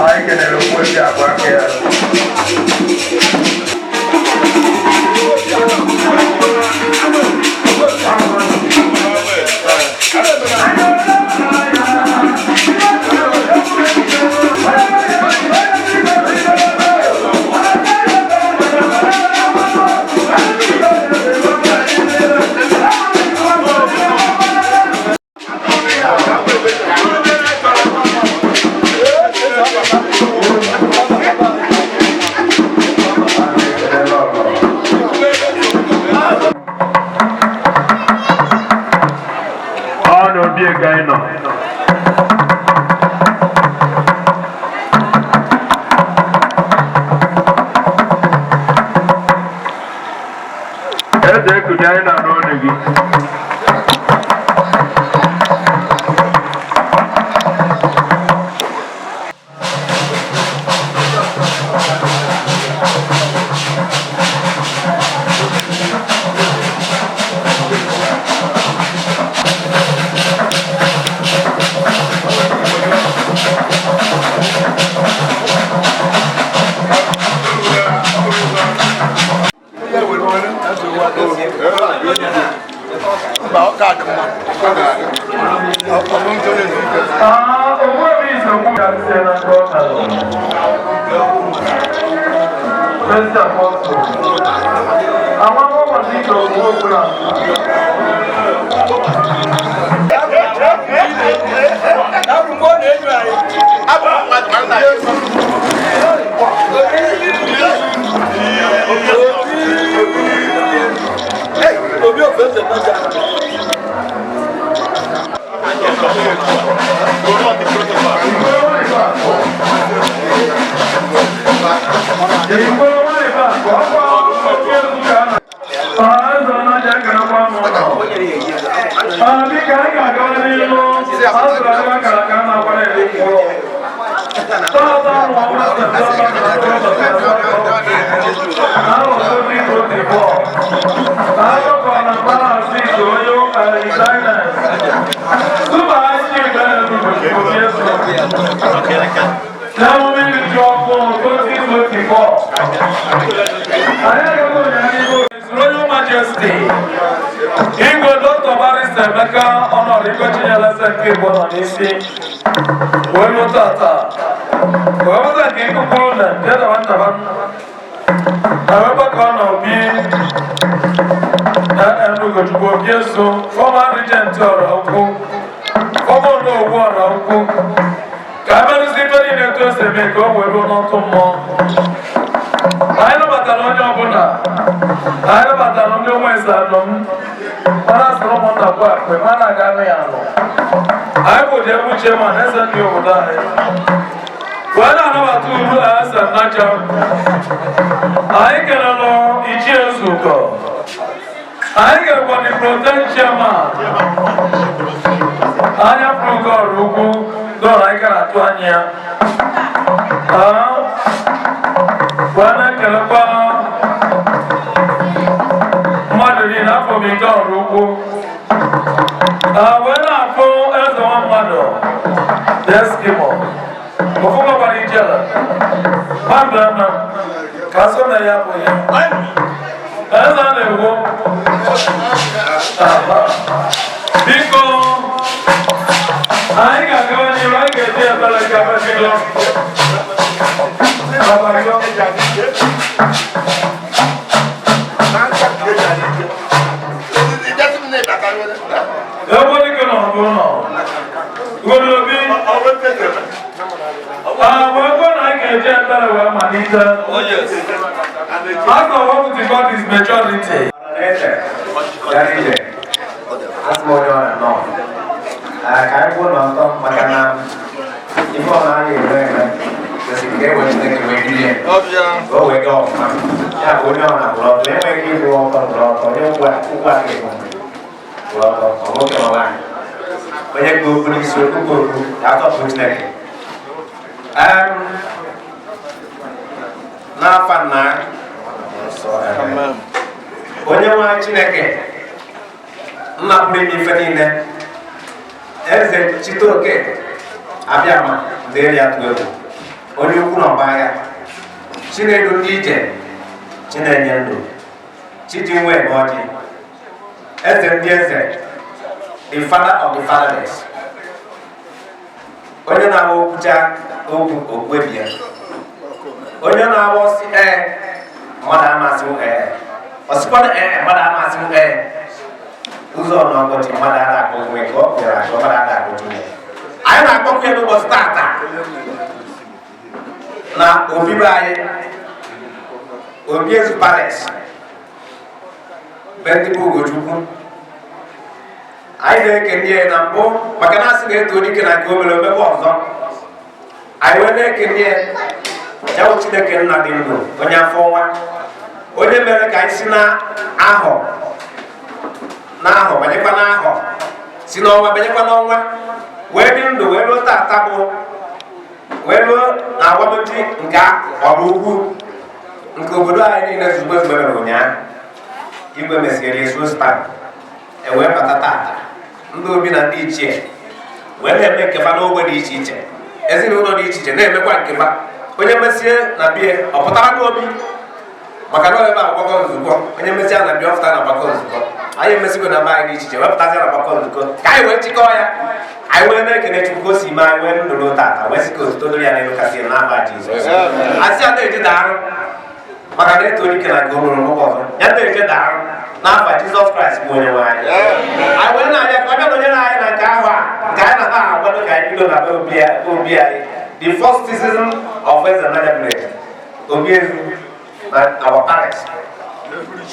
Anyị kenere Ogbuefi agwa aka ya. Ọ na obi ego anyị nọ. Eze ekuni anyị na n'ọnụ gị. Ogbuefi Isogbu ga-asị na nke ọ nalụ. First Apostle. Àwọn ọmọ sí ìtọ̀gbọ́ òkúra. Ìgbó wọ́n lè bá ọkọ̀ ọkọ̀ ẹ̀kú kan. Ọ̀hán sọ náà jẹ́ kẹrẹ́pọ̀ mọ́. Tata bụ ọnwa Septemba ahọ 2024. Akụkọ na palace Royal Highness. Tupu anyị chi Obiezu. N'emume iri ji ọkụ 2024. Anyị agaghị ụnyaahụ. His Royal Majesty Igwe Dr. Barrister Emeka Ọnọdụ Igwe Chinyere nke Igbo nọ n'isi wee ruo tata wee bụta nke ikuku na nke daba ntaba na wee gbakọ na obi Ugochukwu Obiezu, former regent Ọra Ukwu, former Onowu Ọra Ukwu, ka emerụzi ife niile etu esi eme ka o wee ruo n'ọtụ mmụọ. Anyị nabatara onye ọbụla. Anyị nabatara ndị ụmụ eze anọ m mana asịrị ụmụnna kwa akpe ma na-aga anụ ya anụ. Anyị bụ dị egwu chairman eze ndị obodo anyị wee na-anabata uru eze nnacha. Anyị kelelụ ichie nzukọ. Anyị kelekwa the protem chairman anya pụrụ nke ọrụ ukwu dọrọ anyị ka na-atụ anya ya. Wee na-ekelekwa mmadụ niile afọ m ike ọrụ ukwu wee na-afụ eze nwa mmadụ the Eskimo ofu gbagbara ijele mmadụ eme ka so na ya bụ ya eze a na-ekwu. Aha. Biko, anyị ga-agawa n'ihu. Anyị ga-eji ebere gaba bido. Abalị. Ebe dike nọ bụ nọ Ugodobi wee gwa na anyị ga-eji ebere wee malite. After what we got is majority. Eze, bịara ije, asị m onye ọrịa nọ. Ka anyị kwuo n'ọtọ maka na ife ọ na-anya eme eme kwesịrị ka e wee Chineke wee bilie ka o wee gaa ọfụma. Ya bụ onye ọ na-akwụrụ ọtọ, enweghị ike ịkwụ ọtọ, kwụrụ ọtọ, onye ụkwụ ụkwụ aka ịkwụ kwụrụ ọtọ, ọ nwoke ma nwaanyị. Onye bụ okwu n'isi okwu bụ okwu, ka atọpụ Chineke. N'afa nna nsọ, amen. Onye nwe anyị Chineke nna pụrụ ime ife niile, eze Chitoke Abịama ndị ya tụ egwu, onye ukwu na ọgba agha, Chinedu ndị ije, Chinenye ndụ, Chiji nwe ebe ọjị, eze ndị eze, the father of the fatherless, onye na-awa okwucha okwu okpebie, onye na-awa ọsị ee mmadụ amasị ee ọsịkwana ee mmadụ amasị ee ụzọ na ọkọchị mmadụ ada akpọ onwe ka ọ bịara akpọ mmadụ ada akpọ onwe. Anyị na-akpọkwu ya n'ụbọchị tata na obibi anyị, Obiezu Palace, be ndị bụ Ugochukwu. Anyị na-ekene ya na mbụ maka na asị na-eto dike na nke o mere omekwa ọzọ. Anyị wee na-ekene ya, ya bụ Chineke nna dị ndụ, onye afọ ọnwa, onye mere ka anyị si na ahọ n'ahọ banyekwa n'ahọ, si n'ọnwa banyekwa n'ọnwa, wee dị ndụ wee ruo tata, bụ wee ruo na agbamji nke ọrụ ugwu nke obodo anyị niile zugbe zugbe mere ụnyaahụ. Igwe mesịrị ezu stam e wee bata tata, ndị obi na ndị ichie wee na-eme nkefa n'ogbe dị iche iche, ezinụlọ dị iche iche na-emekwa nkefa. Onye mesie na bie ọ pụtara n'obi maka na ebe agbakọ nzukọ. Onye mesịa na bịa ọfụta na agbakọ nzukọ. Anyị emesigo na be anyị dị iche iche wepụtazịa na agbakọ nzukọ ka anyị wee chịkọọ ya. Anyị wee na-ekene Chukwu ka o si mee anyị wee ndụrụ tata, wee sị ka otuto dịrị ya n'elu kasị n'afa Jizọs. Asị ya na-eje daarụ maka na eto ike na nke o ruru n'ụka ọzọ ya na-eje daarụ n'afa Jizọs Kraịst bụ onye nwe anyị. Anyị wee na-abịa ka ọ bịa nọnyere anyị na nke ahụ a nke anyị na ha akwado ka anyị bido na be obi anyị, the first citizen of Eze Village, Obiezu na our palace.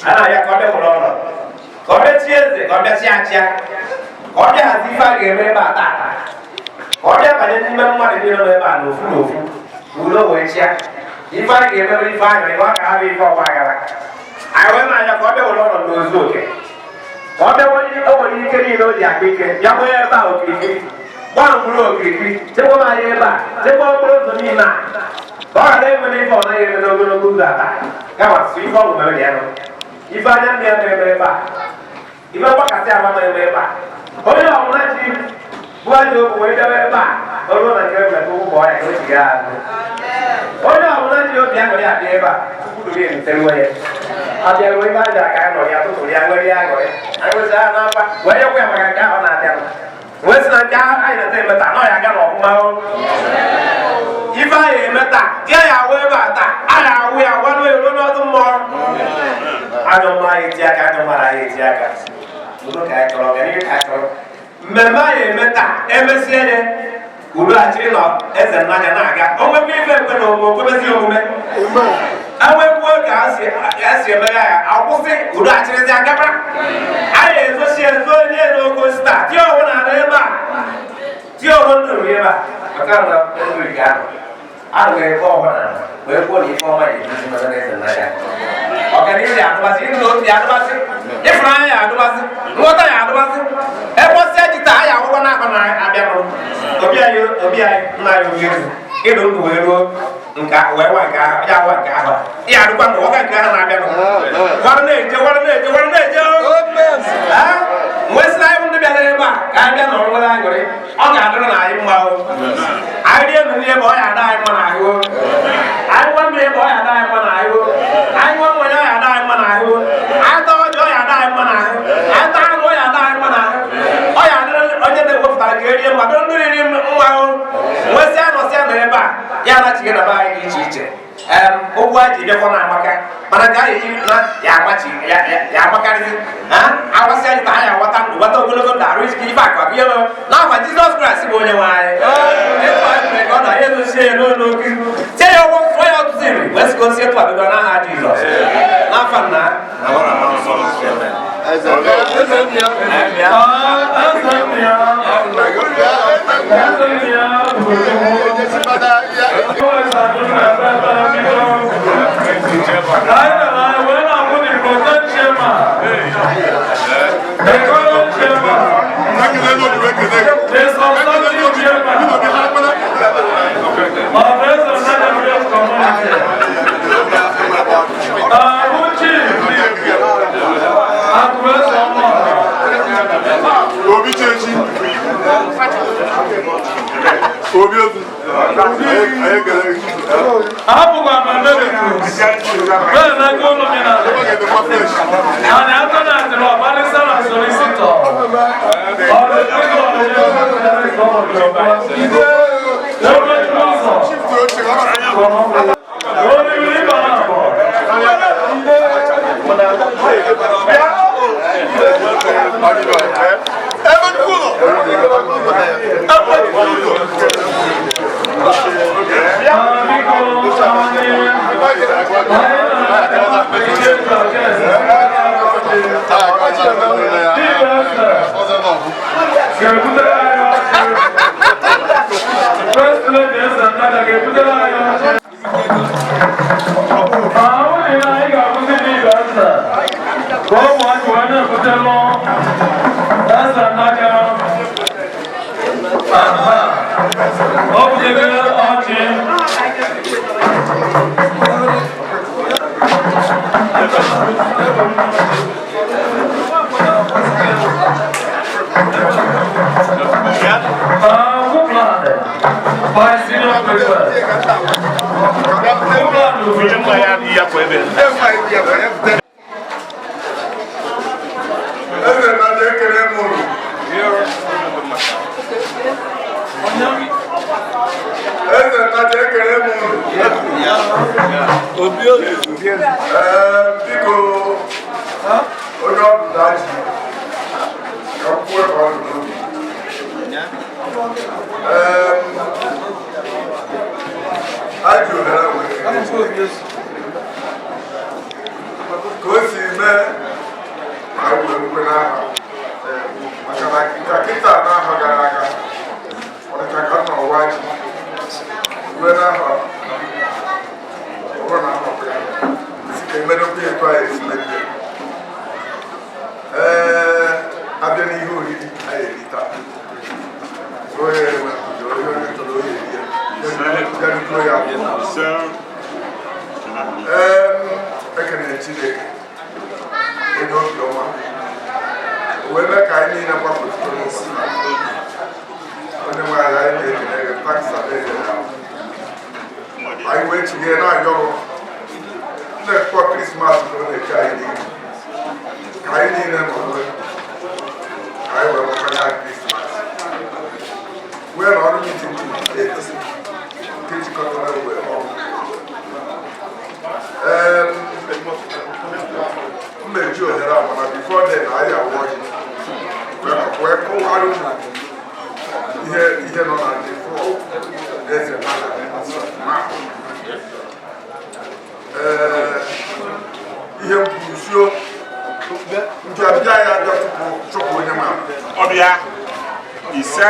A na-abịa ka ọ bịa were ọnọdụ, ka ọ bịa tie eze, ka ọ bịa chịa achịa, ka ọ bịa hazie ife a ga-eme ebe a taata, ka ọ bịa banye n'ime mmadụ niile nọ ebe a n'ofu n'ofu, ka udo wee chịa. Ife a ga-eme bụ ife anyụrị, ka ọ ga-abụ ife ọgba aghara. Anyị wee na-anya ka ọ bịa were ọnọdụ n'ozu oke, ka ọ bịa were o nwere ike niile o ji akpa ike bịa gbanye ebe a okirikiri. Gbaa mkpụrụ okirikiri, chekwaba anyị ebe a, chekwa okporo ụzọ niile a, ka ọ ghara enwe n'ife ọ naghị eme n'ogologo ụzọ ata, kama sụ ife ọ bụ mere ya nụ. Ife anya mmiri ya na-eme ebe a, ife mgbakasị agba na-eme ebe a. Onye ọbụla ji bụ ajọ okwu wee bịawa ebe a, o ruo na nke mmemme ụgbọ ya ka o ji gaa azụ. Onye ọbụla ji obi aṅụrị abịa ebe a, tupu duru ya eruteruo ya. Abịaruo ebe aja ka anyị nọ ya tụtụrụ ya nwere ya aṅụrị. Anyị nwesịrị ya n'akwa, wee nyekwa ya maka nke ahụ na-abịa. Wee sị na nke ahụ anyị na-ete eme taa, nọ ya aga n'ọfụma o. Ife anyị eme taa, di ya awụ ebe a taa, a ga-awụ ya gwanụ ya ruo n'ọdụ mmụọ. Ajọ mmụọ anyị eti aka, ajọ mmadụ anyị eti aka. Udo ka anyị chọrọ, ọganihu ka anyị chọrọ. Mmemme anyị eme taa, emesie ya, udo achịrị na eze n'anya na-aga. O nwekwa ife ekwe na omume, okwebezi omume. Enwekwuo ka a si eme ya, akwụsị udo achịrịzi agaba. Anyị ezochi ezo onye n'ogo taa, tie ọwụ na ala ebe a, tie ọwụ ndụrụ ebe a, maka na ndụrụ ga ahụ. Ahụ ebe ọbụla wee kwuo na ife ọma ya edozi mmadụ na eze n'anya. Ọganihu ya adụbasị, ịdị n'otu ya adụbasị, ịfụnanya ya adụbasị, nghọta ya adụbasị. Ebe ọsịa ji taa, anyị akwụkwọ na-akọ na-abịanụ. Obi anyị, obi anyị, nna anyị obi elu. Ịdụ ndụ wee ruo nke wee nwa nke ahụ, ya nwa nke ahụ. Ya adụkwa ndụ, nwoke nke ahụ na-abịanụ. Warụ na-eje, warụ na-eje, warụ na-eje. Nwee sị na anyị ndị bịara ebe a ka anyị bịa nọrọ nwere aṅụrị, ọ ga-adịrị na anyị mma o. Anyị rie elu ebe ọ ya ada anyị mma n'ahụ o. Anyị ṅụọ mmiri ebe ọ ya ada anyị mma n'ahụ o. Anyị ṅụọ mmanya ọ ya ada anyị mma n'ahụ o. Anyị taa ọjị ọ ya ada anyị mma n'ahụ. Anyị taa anụ ọ ya ada anyị mma n'ahụ. Ọ ya adịrị onye na-ewepụtara ka erie mma, dịrị ndị riri mma o. Nwesịa nọsịa nọ ebe a, ya anachighi na be anyị dị iche iche. Ụgwọ anyị ji bịakwa na-amaka, mana nke anyị ji na ya amachi ya amakarịzi. Agbasị anyị taa, anyị aghọta ndụ, ghọta ogologo ndụ, arụ isi ife akụ akụ ihe mere n'afa Jizọs Kraịst bụ onye nwe anyị. Etu anyị mere ka ọ na ya ezochie ya n'ụlọ oke, tie ya ụgwọ nsọ ya ọtụtụ iri, wee sị ka o si etu abido n'aha Jizọs, n'afa nna na nwa na mmụọ nsọ. Eze nna ya, eze nna ya bụ The current chairman, the substantive chairman of Eze Nnaja Village Community, Abuchi Akụeze Ọmụọra. Obi Chechi. Obi Obi. Anyị ekele gị. Abụkwa m emeritus, bẹ́ẹ̀ na ego ụlọ mi na and attorney law, barrister and solicitor. Ọ̀rẹ́ ego ọ̀rẹ́ ụzọ. Onye ịba na abụọ. Ebe ụlọ. Ebe ụlọ. Biko, anyị ga-ebutere anyị ọjị. First Lady Eze Nnada ga-ebutere anyị ọjị. Ahụ dị na anyị ga-akwụsị n'ibe eze ka ụmụ anyị wee na-ebutelụ Eze Nnada. Aha. O butere ọjị. By senior prefect. Kuplan Eze Nnada ekele m unu. Eze Nnada ekele m unu. Ee, biko, onye ọ bụla ji ka m kwuo ka ọ dị n'obi. Ee, a ji ohere wee kelee Chineke. Ka o si mee ka anyị wee rukwe n'aha, maka na nke kịta n'ahọ gara aga, ọdịcha ka m nọrọ ji rue n'ahọ ọ bụrụ na ahọ ya si ka emedokwa etu anyị esi mebie. Ee, abịa n'ihe oriri anyị eri taa, Onye onye onye chọrọ onye ya ya ya ya. Ee, ekelere Chineke onye obiọma wee mee ka anyị niile gbapụta n'ụbọchị onye nwe anyị. Anyị na-ekele gị taksa na anyị wee chinye na-ayọ ọrụ na-ekpọ Krismas ka ọ na-eche anyị niile ka anyị niile nọrọ ka anyị wee nwekwanye Krismas wee na ọrụ meeting 28 nke jikọtara wee ọrụ. Ee, m na-eji ohere a, mana before then anyị awụ ọjị wee kọwara unu ihe ihe nọ na ndị fọ eze na ee ihe mkwurusio nke abịa ya abịa tupu chụpụ onye ma Ọbịa ise.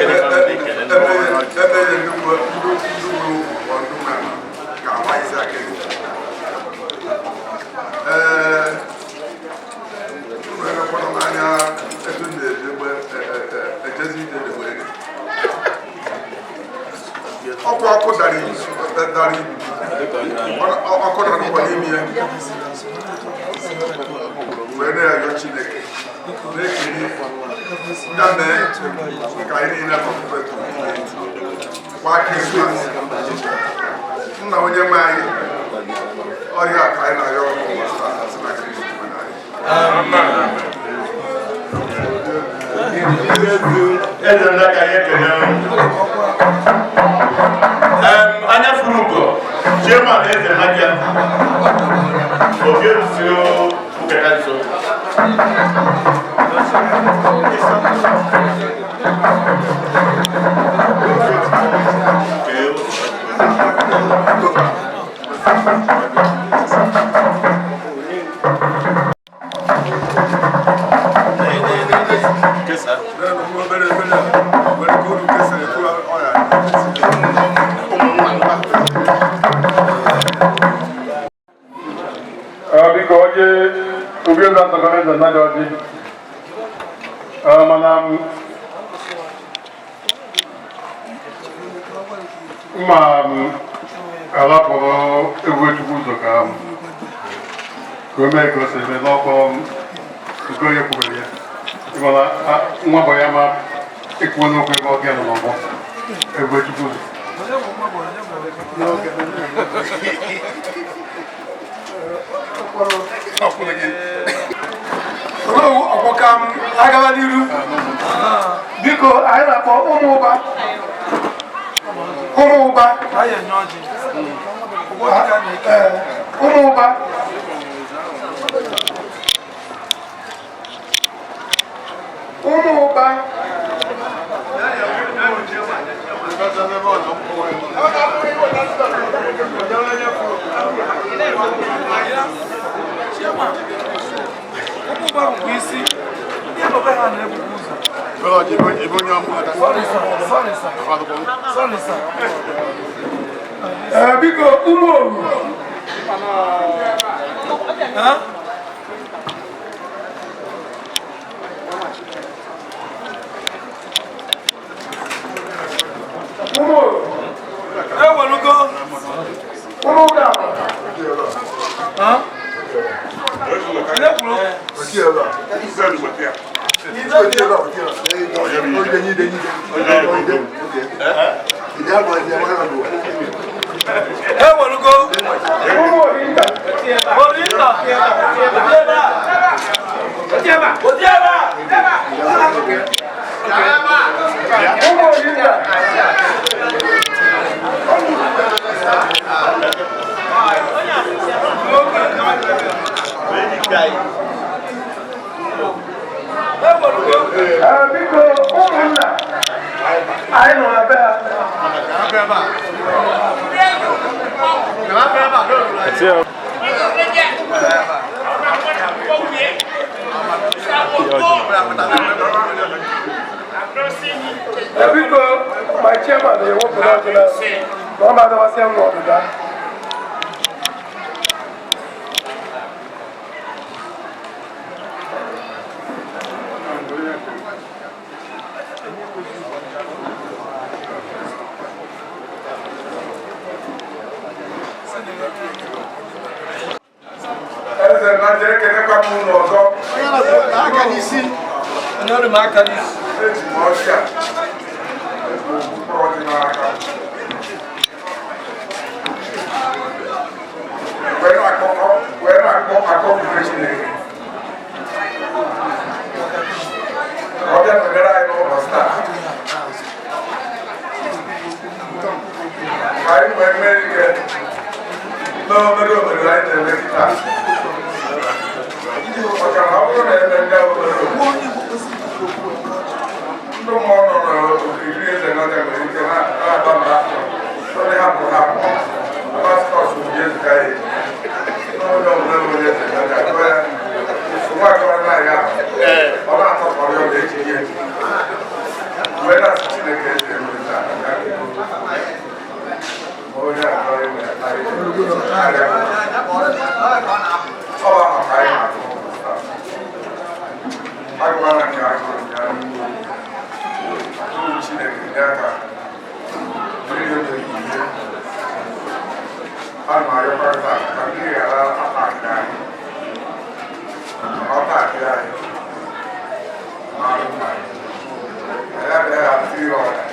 Ebe ebe ndị gburu ọndụ ma ga-agba isi aka ego. Ee, unu elekwana n'anya etu m na-eji egbe ejezi ije degbe ego. Ọkụ ọkụ dara ibu dara ibu ọkụ nọ n'ụwa n'ime ya wee na-arịọ Chineke na-ekele ya mee ka anyị niile nọkwa kwa Krismas. Nna onye nwe anyị, ọrịa ka anyị na-arịọ ọkụ ụbọchị taa sị na Kristi nwere anyị. Eze ndị aka anyị ekele. Anya furu ugo, chairman eze Nadia obi erusiri ụketa nso. Naanị nwa obere obere a, nwere ka unu kesịrị kwuo ọrịa. Biko, onye obi ụlọ nzukọ eze nnaghị ọjị. Mana mma m alapụrụ egwu Chukwu ụzọ ka m ka o mee ka o si eme n'ọkpọ nke onye kwubere ya. Ịmana nwa bụ ya ma ekwuo n'okwu ebe ọ ga nọ n'ọgbọ egwu Chukwu ụzọ. Ọkwọ ka m agaba n'iru. Biko, anyị na-akpọ ụmụ ụba, ụmụ ụba. Ee, ụmụ ụba. Ụmụ ụba. Isi ndị ebe ha na-ebubu ụzọ. Sorry, sir. Sorry, sir. Sorry, sir. Ee, biko, ụmụ oru. Huh? Ụmụ oru. Ewelugo. Ụmụ ụka. Huh? Ndị kwuru. Ewelugo. Ụmụ orinta. Orinta. Otieba. Otieba. Ụmụ orinta. Ee, biko, ụmụnna anyị nọ na be ha. Ee, biko, my chairman na-ewepụta ọjị na na ọ na-adọbasị m n'ọdịda. Nnaja, ekenekwa m unu ọzọ. Eji m ọjị a, eji m mkpụrụ ọjị n'aka wee na-akpọkọ, wee na-akpọ akpọkume Chineke ka ọ bịa nọnyere anyị n'ụbọchị taa, ka anyị wee mee ike n'omere omere anyị na-eme taa, maka na ọ bụrụ na eme ndị ahụ omere omere, ndị mmụọ nọ n'okirikiri Eze Nnaja nwere ike na-aba mba. Ndị hapụ hapụ pastọs bụ ezuka ya eji n'onye ọbụla nwere Eze Nnaja gụọ ya nsogbu akọrọ na ya ọ na-atọkọrọ ya eji ihe wee na-asị Chineke eze elu taa ya onye akọrọ ime arịa ọ bụ aha ka anyị na-atụ agụmara nke agụrụ ya n'ugbo Chineke nye aka mmiri oge ihe a na-arịọkwa taa ka mmiri ghara atakị anyị, ọ takị anyị ma arụ mma anyị abịaghị atụ ihe ọrịa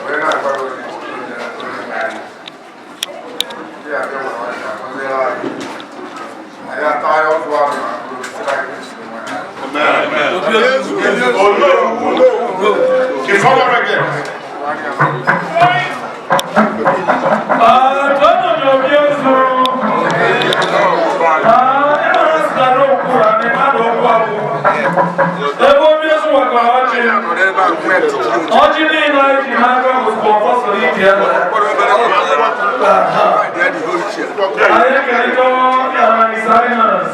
wee na-agwa gị onye onye nwe anyị ndị abịa were ọjị agọziere anyị, anyị ata ya ọdụ ahụ ma bụrụ site anyị kwesịrị nwe Onowu, the former regent. Tọ́nù ní obi ozu. Ịmara sịtara okwu ha na ịmara okwu abụ. Ebe obi ozu nwekwara ọjị. Ọjị niile anyị ji n'aka bụ ọfọsọrọ iji ya. Anyị ekerịta His Highness.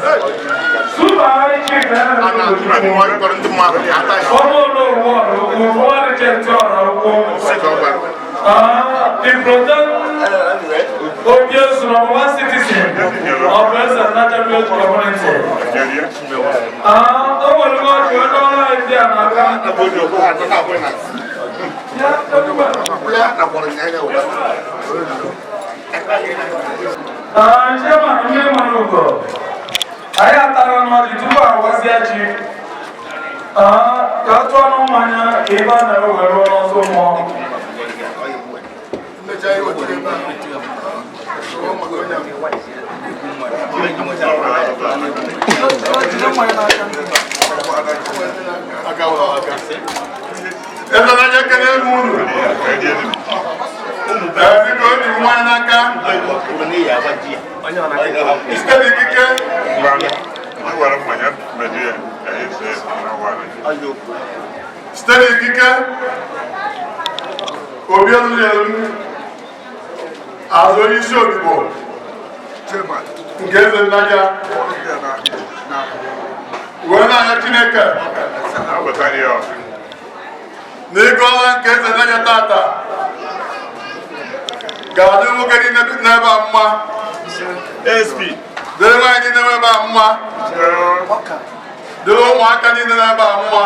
Super High Chief Henry Ọmọ olówó ọ̀rọ̀ okwu, former regent ọ̀rọ̀ okwu. The Proton Obiezu, number one citizen of Eze Nnaja Village Community. O nwere ọjị onye ọrụ anyị ndị a n'aka. Ya, olugbo. Chairman ndị mara ugo. Anyị atara n'ọjị tupu awazie ji. Ka a tụọ n'ụ mmanya ka ebe a na-ewe ruo n'ọzọ mmụọ. Eze Nnaja, ekele m unu. Ee, biko, o ji mmanya n'aka site n'ikike Were mmanya meju ya ka anyị see site n'ikike obi elu m azụ onye isi odibo nke Eze Nnaja wee na-anya Chineke na ịgụ ọnwa nke Eze Nnaja tata ga-adị nwoke niile n'ebe a mma, dịrị nwaanyị niile n'ebe a mma, dịrị ụmụaka niile n'ebe a mma.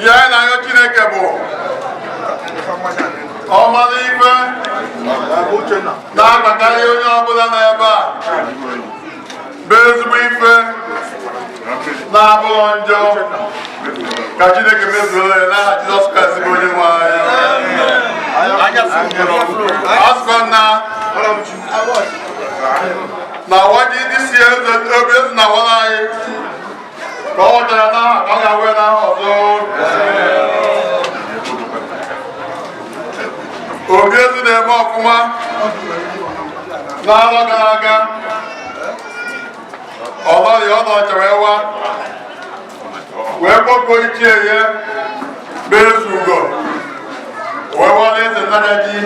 Ihe anyị na-ayọ Chineke bụ ọmara ife na-agbakarị onye ọbụla n'ebe a bụ ezigbo ife na-abụghị njọ, ka Chineke mezuo ya n'aha Jizọs Kraịst bụ onye nwe anyị. Asụkwa na waji ndị si eze obi ezi na wara anyị ka ọ ghọtara n'aha ka ọ ga-awe n'aha ọzọ. Obi ezi na-eme ọfụma n'arọ gara aga, ọ nọrị ọ nọchara ewa wee kpọkuo ichie ya bụ eze ugo wee wara Eze Nnaja ji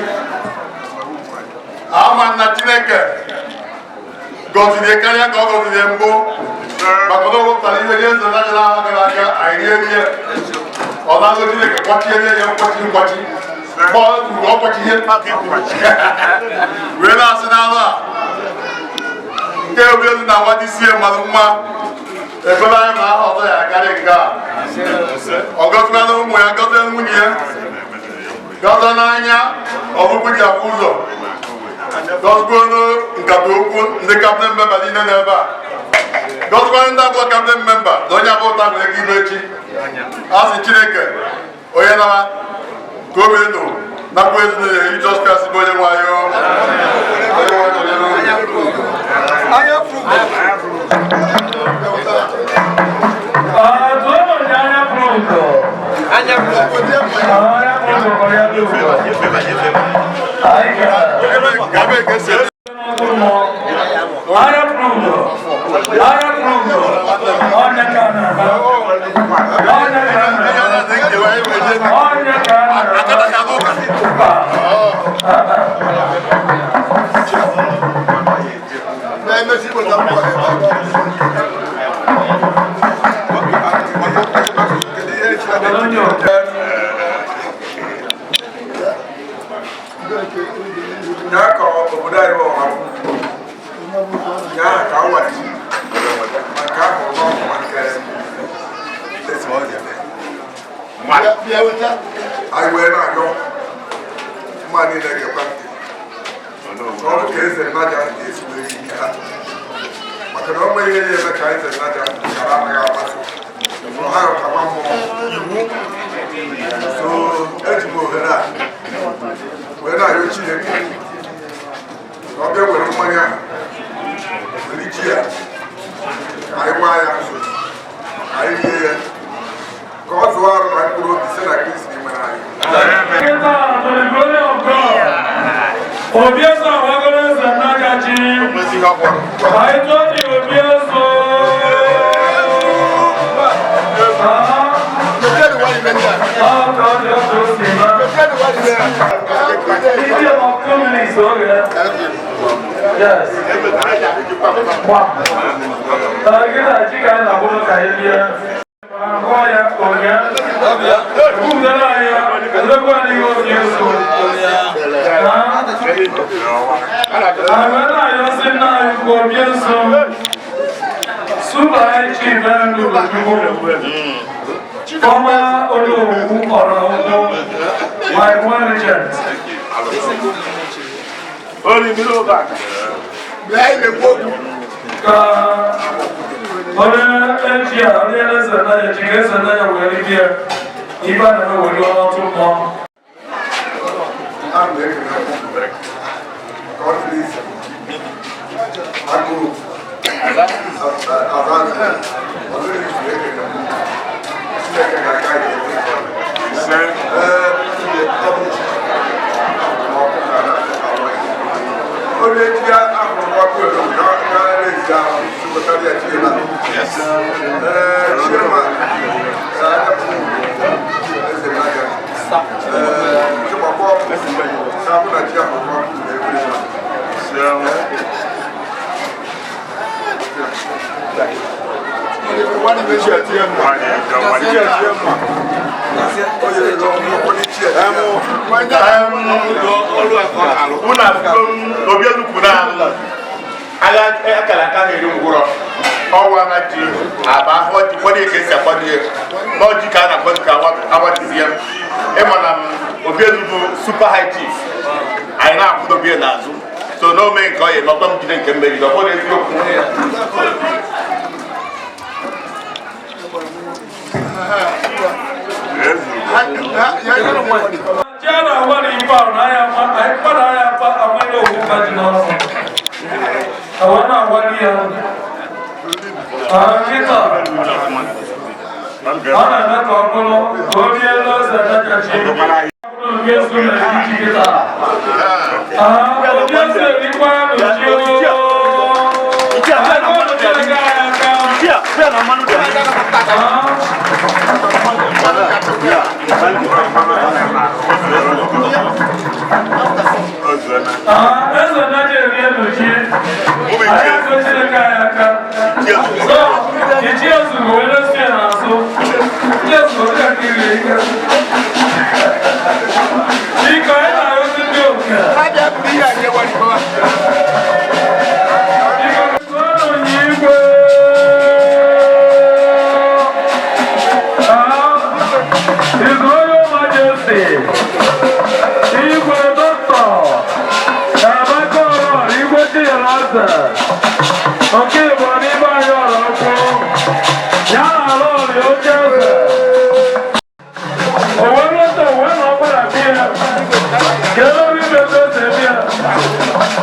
ama nna Chineke gọziri karịa ka ọ gọziri mbụ, maka na o wepụtara ihe nye Eze Nnaja n'aha gara aga. Anyị rie rie ọ na-azụ Chineke kwachiere ya nkwachi nkwachi mgbe ọ kwachi ihe wee na-asị n'alụ a nke obi ezi na agwa isi mmadụ mma. Ekpere anyị ma aha ọzọ ya akarị nke a, ọ gọzikwala ụmụ ya, gọzie nwunye ya, gọzie n'anya ọgwụgwụ ji afụ ụzọ, gọzikwuo. Ukwu, ndị cabinet member niile nọ ebe a, gọzikwara ndị abụọ cabinet member na onye abụọ ụta nwere ike ime echi. A sị Chineke onye nara ka o mee ndụ nakwa ezinụlọ ya. Jizọs Kraịst bụ onye nwe anyị. Onye nwe anyị nọnyere unu. Tụọ m anya pụrụ ụtọ. Anya pụrụ ụtọ ya dị ụtọ. Anyị gara. Ka ebe ka esi Anya pụrụ ụtọ. Anya pụrụ ụtọ. Ọnya ka a na-aba. Ọnya ka a na-aba. Ọnya ka a na-aba. Mba. Ya ka obodo anyị bụ ọha ya ka ọ wara ji ma nke ahụ n'ọkụ ma nke esi ọ dị eme. Anyị wee na-arịọ mma niile ga-ekwe ntị na ọ bụ ka eze Nnaja ga-esi wee ri nke ha, maka na o nweghị ihe ya eme ka eze Nnaja gara anaghị amasị ọha kama mmụọ iwu. So eji m ohere a wee na-arịọ Chineke ka ọ bịa were mmanya a, were ji ya, ka anyị waa ya, ka anyị rie ya, ka ọ zụọ arụ na mkpụrụ obi site na Kristi nwere anyị. Kịta, to the glory of God. Obi eze awagoro eze Nnaja ji. Anyị tụọ dị obi eze. Ah, ọ ka ọ dị otu o si eme. Idiom of 2 minutes, okay. Yes. Wow. Kịta ji ka anyị na-akwụrụ ka anyị rie. Ahụ ya onye. Ekwupụtara anyị ya, edekwa anyị ihe obi eso. Anyị na-ayọsị nna anyị ukwu obi eso. Super High Chief Andrew Ojukwu. Former Onowu Ọ̀rọ̀ Ukwu, my one regent. Orí mi ló bà. Ka onye eji a onye eze n'anya ji ka eze n'anya were bịa ibe a na-eme were ọtụ mmụọ. A na-ekele ka ọ dịrị isi agụụ aza ọ dịrị isi. Ekele m Chineke ga-aga ya. Ee, ọ bụ onye ji ahụrụ ọkụ elu na-ezi ahụ tụpụtara ya chiema. Ee, chiema eze n'aka. Ee, chịkwakwa ọkụ na-abụ na chi ahụrụ ọkụ na-ekwe. Unu afụgo obi elukwu na agha akara aka na-eri ngwụrọ ọwa na ji aba ahụ ọjị kwado ka esi akwado ya n'ọjị ka a na-akwado ka awatizi ya. Ịma na obi elu bụ super high chief, anyị na-akwụdobe ya n'azụ. So n'ome nke ọ ya emekwa m jide nke mmeri, ọ bụrụ eziokwu. Ji a na-agwa na ife ahụ na anya anyị mmadụ anya afa amụrụ owu ka ji n'ọnụ. Awa na-agwali ya. Ah, kịta ọ na-eme ka ọ bụrụ ka o rie elu eze n'aka chi. Obi eze na-eri ji kịta. Ah, obi eze erikwa ya n'uji ooo. Anyị kọọrọ Chineke anyị aka. Ah. Ah, eze Nnaji erie n'uji. Anyị akụ Chineke anyị aka. So, ichi ezugo wee na-esi ya n'azụ. Chi ezugo dị ka iri ike. Biko, anyị na-arụzi ndị oke. Biko, tụọnụ ya igwe. Ah, His Royal Majesty, Igwe Doctor, Emeka Ọrọr, Igwe Chinyere.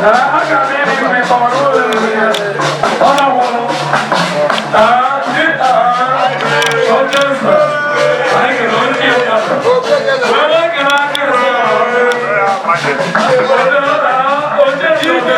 Aga m ebe igwe tọrọ ụlọ ya. Ọ na-agwụrụ. Oche nsọ. Anyị kere onye ya. Wee na-ekele aka nsọ. Oche nsọ.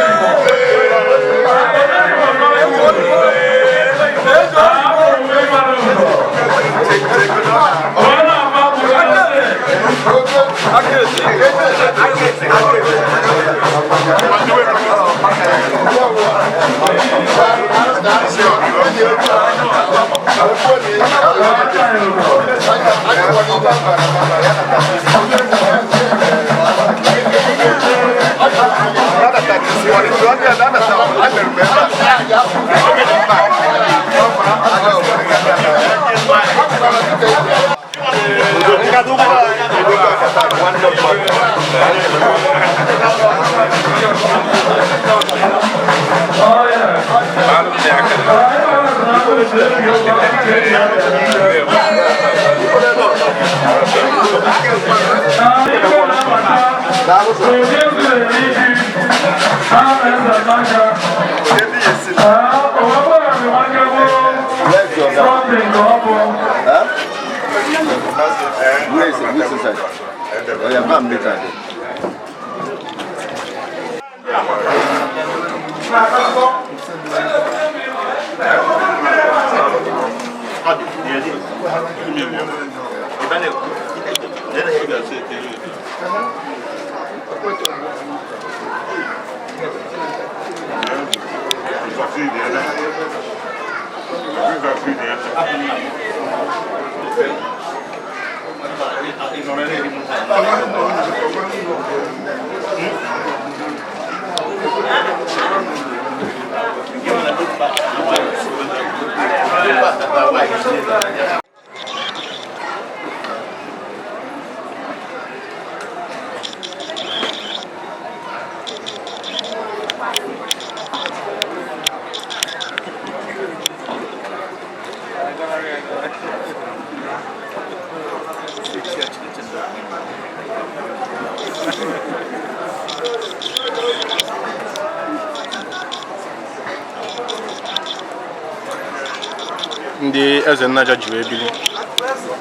Ndị eze nnaja ji wee bili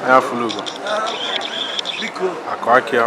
anya fụlụ ugo akụ akịa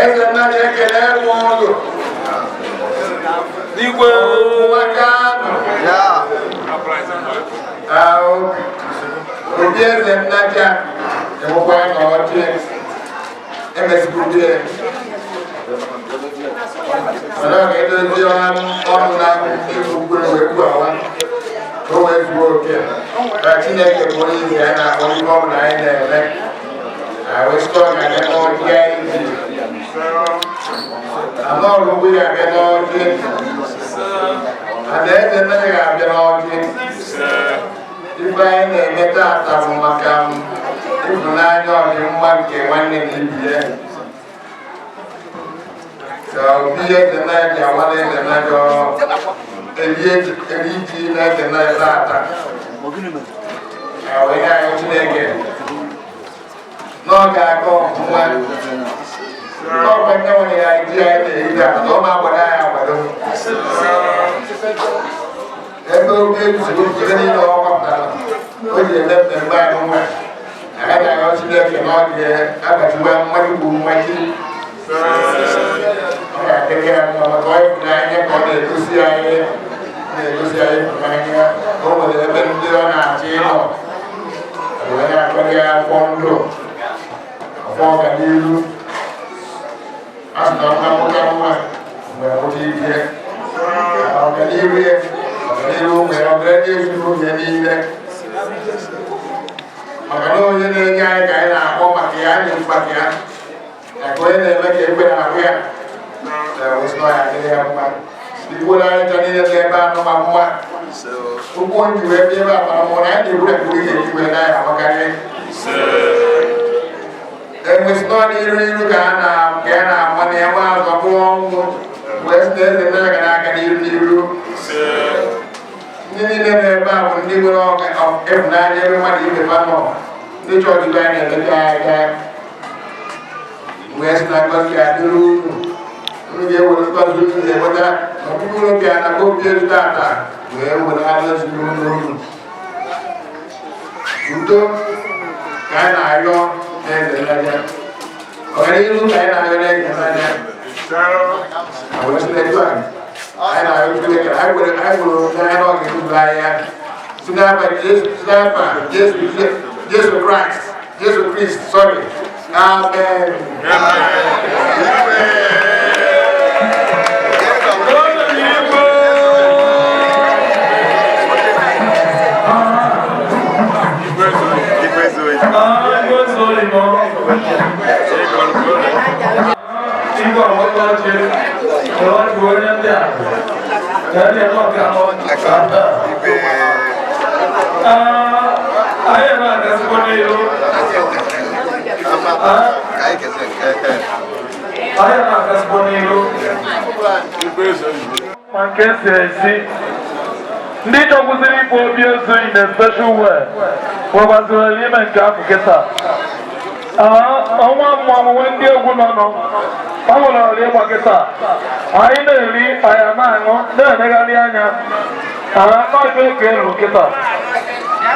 Eze mmadụ ekele m ụlọ. Igwe. Maka ahụ. Obi eze nnaja enwekwa na ọchị emesikwude. Mana ọ ga-edozi ọnụ na ikwu wee kwuo awa. O wee zuo oke. Ka Chineke bụ onye izi anyị na-akpọ ihe ọ bụla anyị na-eme. Ahụ site ọ ga-abịa n'ọjị anyị ji. Ala ọrụ ugbo ya abịa n'ọjị. Alaeze nne ya abịa n'ọjị. Ife anyị na-eme taata bụ maka ịhụnanya ọdịmma nke nwanne na ibe ya. Ka obi eze nna ya ji awala eze nna ya eri ji na eze nna ya taata. Ka onye anyị Chineke n'oge aka ọfụma n'ọkwa ndị nwere ya ji anyị na-eri taa na ọ ma agbado anyị agbado. Ebe obi ezuru oge niile ọ gbapụtara o ji eme mmemme anyị nwa agaghị arịọ Chineke na ọ ga-abajiwa mmadụ bụ mmaji. Ọ ga-adịrị ya mma maka ọ ịhụnanya ka ọ na-egosi anyị ịhụnanya. O nwere ebe ndị ọ na-achọ ịnọ wee na-akpọrọ ya afọ ndụ afọ ọganihu. A sị na nwa nwoke nwa mgbe nwoke ike ọganihu ya ọganihu ụmụ ya ọganihu ezinụlọ ya niile. Maka na onye na-enye anyị ka anyị na-akpọ maka ya anyị maka ya na ka onye na-eme ka ekwe na-ahụ ya na-ewesị na ya adịrị ya mma. Dịkwuola anyị ncha niile dị ebe anọ ma mma. Ụkwụ onye wee bịa ebe a mara mma na anyị ga-egbu egburu ihe eji wee na-ya amakarị. Enwesị nọ n'iru iru ka a na ka ya na-ama na ya nwa azụ ọ bụrụ ọnwụ wee sị na eze nna ga na-aga n'iru n'iru. Ndị niile nọ ebe a bụ ndị nwere ịhụnanya ebe mmadụ ibe ha nọ, ndị chọọchị be anyị na-eleta anya wee sị na ngọzi ga-adịrị unu. Unu ga-ewere ngọzi unu ga-enweta ọbụbụ unu bịa na be obi elu tata wee were anya ezinụlọ unu. Udo ka anyị na-arịọ n'eze n'anya, ọganihu ka anyị na-arịọ n'eze n'anya. Wee sị na etu a anyị na-arịọ Chineke, anyị nwere n'anya na ọ ga-eburu anyị ya. Si n'afa Jesu, si n'afa Jesu, Jesu Kraịst, Jesu Kristi, sorry. Amen. Ma nke si esi ndị chọkwụsịrị ịkpọ obi ezu in a special way nwekwazịrị ime nke afọ kịta. Ọnwa mmọnwụ nwe ndị egwu nọ nọ ọ nwere ọrụ ịgba kịta. Anyị na-eri, anyị na-aṅụ, na-elegharị anya n'ọjọ eke elu kịta.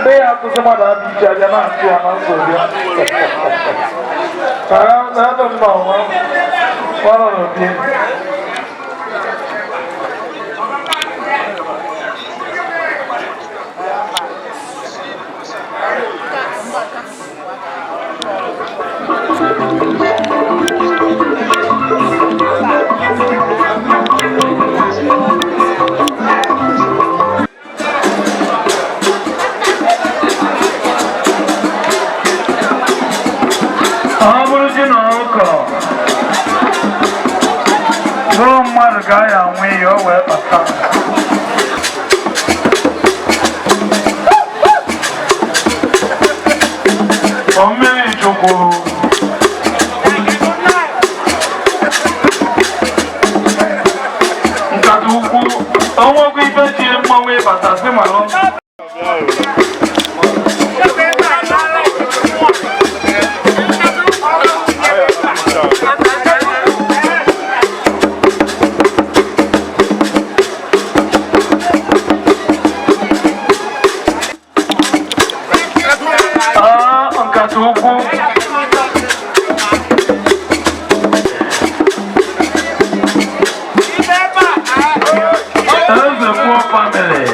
Ndị ya atụsị mmadụ adị iche aja na-atụ ya na nsogbu ya. Na-adụ mma ọnwa ọrụ n'obi. Ọ bụrụ ji na ọkụkọ bụrụ mmadụ ka a ya anwụ iyi o wee kpata. Ọ mmiri chukwu nkata ukwu ọnwekwa ife ji mmanwụ ịbata si malụ. Nkata ukwu. Eze kwuo family.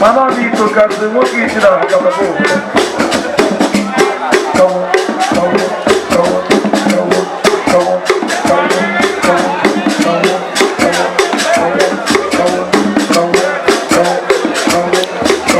Mana ọ dị ito kasị nwoke isi na akababo. Kawo, kawo, kawo, kawo, kawo, kawo, kawo, kawo, kawo, kawo, kawo, kawo, kawo, kawo, kawo.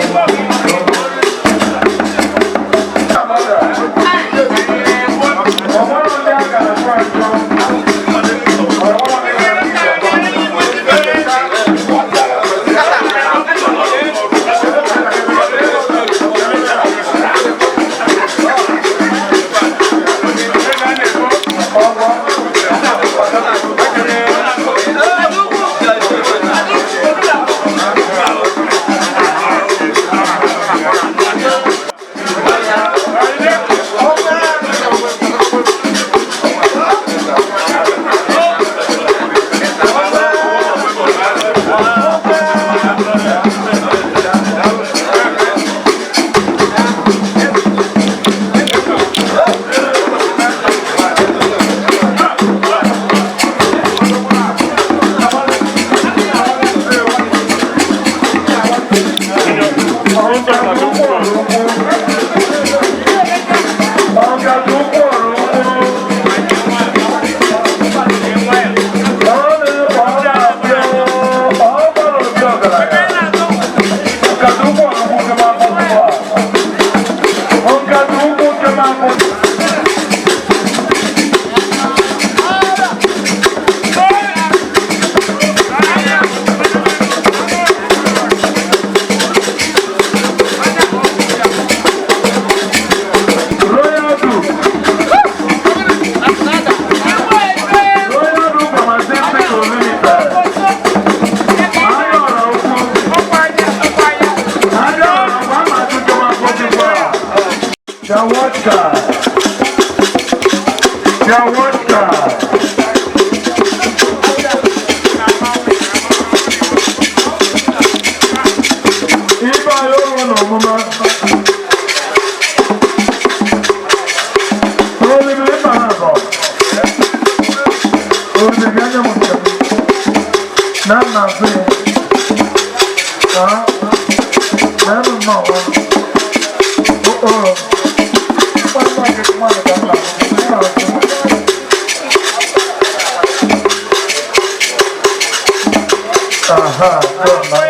Jawatka. Jawatka. Ibe anyị ọrụ na ọmụma. Olili ịba ha bụ. Olili anya m nke m. Na nna nsị ya. Ka na enu nnọọ. Oh. Aha, good man.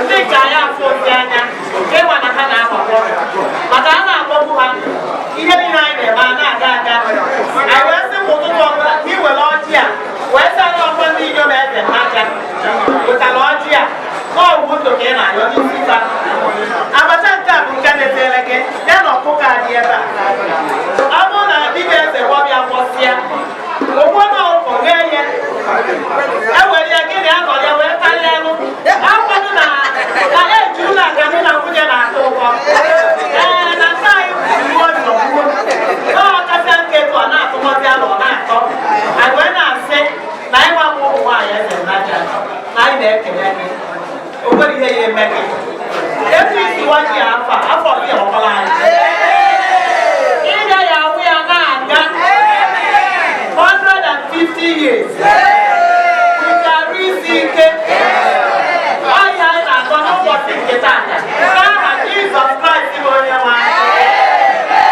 Ndị nke anyị afọ ozi anya ịma na ha na-agbakọ maka a na-akpọgbu ha ihe niile anyị na-eme a na-aga aga. Anyị wee sị kwa ụtụtụ ọbụla ka ị were ọjị a wee sị anyị ọkwa ndị inyom eze n'aka wetara ọjị a n'ọgwụ ndụ ka ị na-ayọ n'isi fa. Abacha nke a bụ nke na-etere gị ya na ọkụkọ a dị ebe a. Ọ bụrụ na dibịa eze gwọbịa gwọsịa ogbo na ọkụkọ ghee ya ewere ya gị na ya nọ ya wee karịa elu akwado na na ejuru na aka gị na nwunye na-atọ ụtọ. Ee, na nke anyị kwuru ọjọ na ọkasịa nke etu ọ na-atụmọzi alụ ọ na-atọ. Anyị wee na-asị na anyị nwabụ ụmụ nwaanyị eze n'aja na anyị na-ekele gị. O nwere ihe ya eme gị etu isi waji ya afọ a afọ gị ọkwala anyị ịga ya awụ ya na-aga 150 years witara isi ike ọhịa anyị na-akọ n'ụbọchị nke taata n'aha Jizọs Kraịst bụ onye nwe anyị.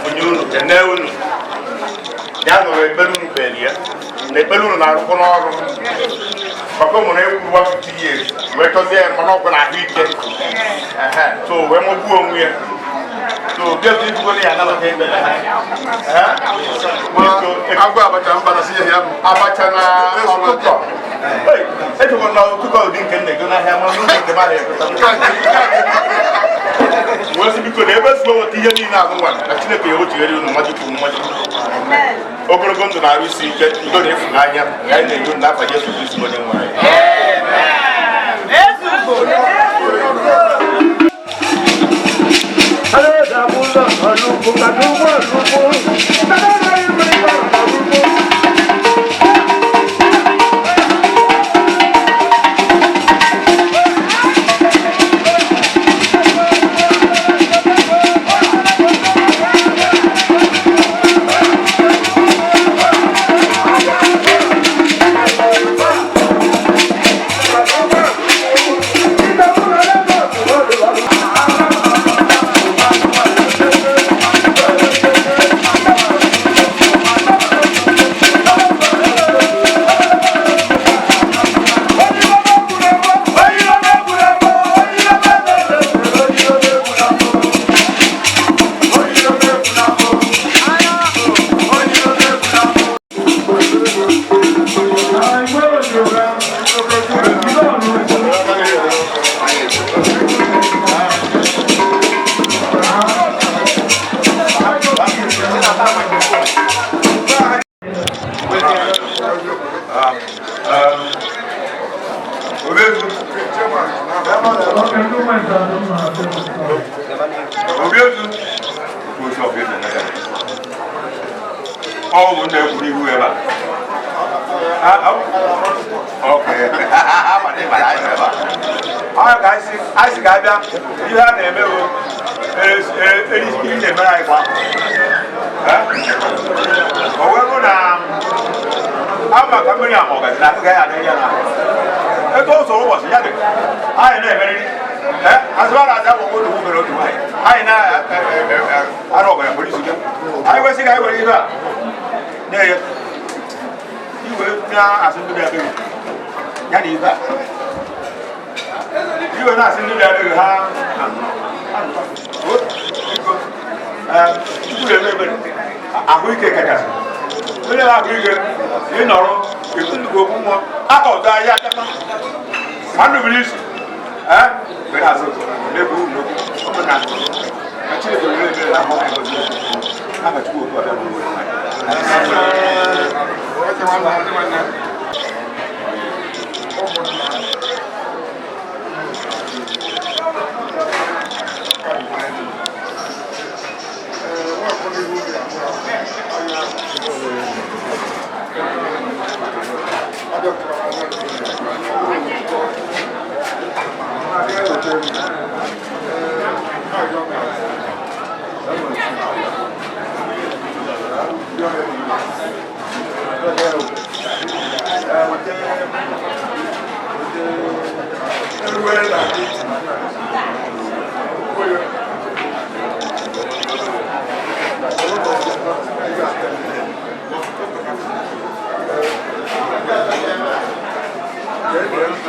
Onye unu kene unu ya nụrụ ekpere unu kpere ya na ekpere unu na-arụkọ n'ọrụ maka o nwere ekwuru 150 years wee chọzie ya mana ọgwụ na ahụike. Ehe, so wee mogbuo onwe ya so bịa ibugo ya anabata ekpere ha. Ehe, biko, Agwa abacha mba na sinye ya bụ abacha na ọkụkọ. Hey, echekwa na ọkụkọ ụdị nke m na-ego n'ahịa ma n'ụlọ nke m ahịa egota. Wee sị biko na ebe si weta ihe niile ahụ nwa na Chineke ya ochigharị unu mmaji kwuru mmaji ogologo ndụ na-arụ isi ike udo na ịfụnanya ka anyị na-enye unu n'afa Jesu Kristi onye nwe anyị. Ọ bụ ndị ekwuru ihu ebe a. Ọ ka anyị si ga-abịa ihe a na-eme bụ ihe na-emere anyị kwa o wee bụ na ama ka mmiri ama ọgazi na akụkọ ya adịghị ya na etu o soro ụbọchị ya dị anyị na-emeriri azụmara aza bụ otu nwere otu nwaanyị anyị na-arụ ọgara polisi gị anyị kwesịghị ka anyị were ihe a na-enye iwe na-asị ndị bịa be gị ya na ibe a iwe na-asị ndị bịa be gị ha biko tupu eme ebere ahụike kachasị onye na-ahụike ịnọrọ ekwu nnukwu okwu mmụọ aka ọzọ ahịa achata ma ndụ isi were azụ n'ebe unu ọ bụ na ka Chineke were ebere na ahụ anyị gọzie aha Chukwu okwu abịa n'ụwa.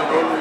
Go.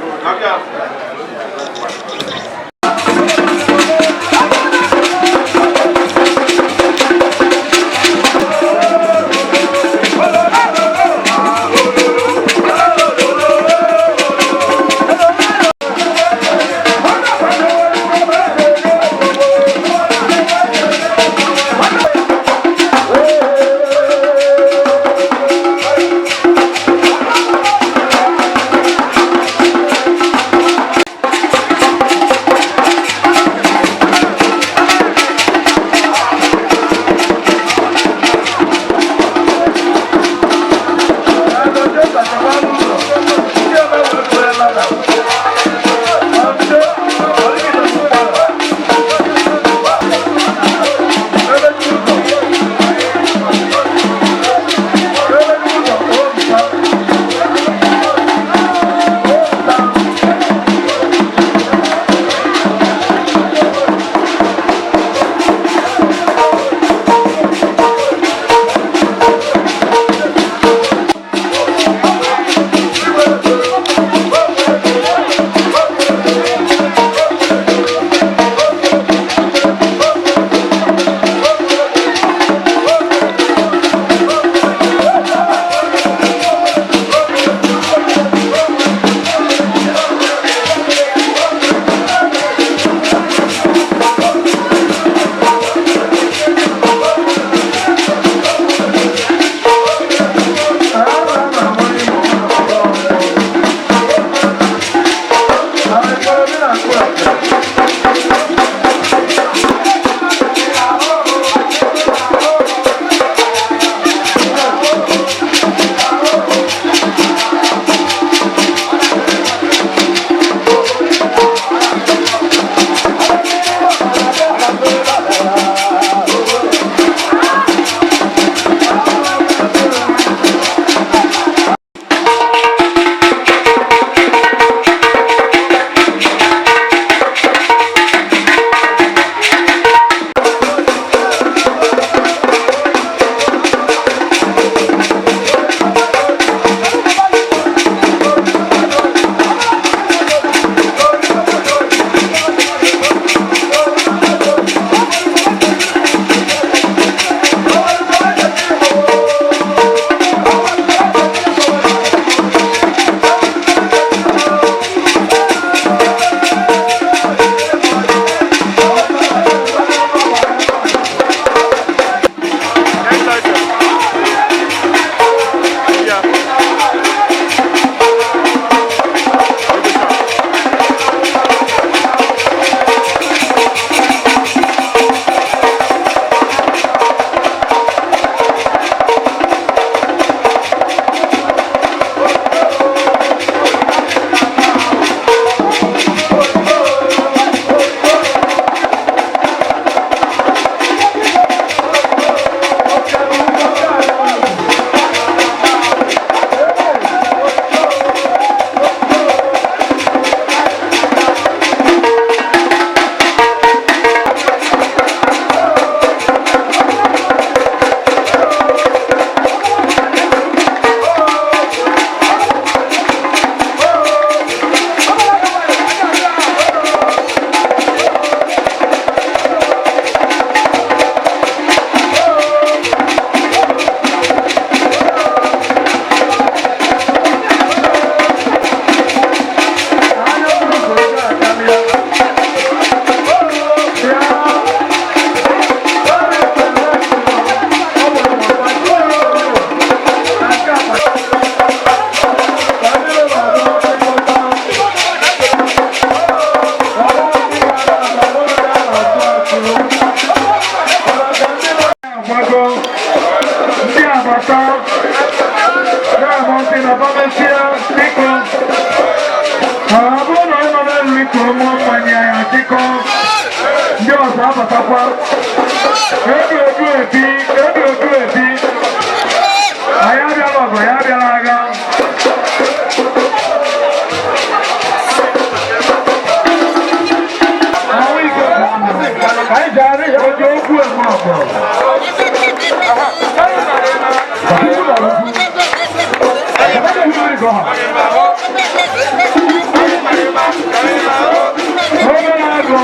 Obere agụ.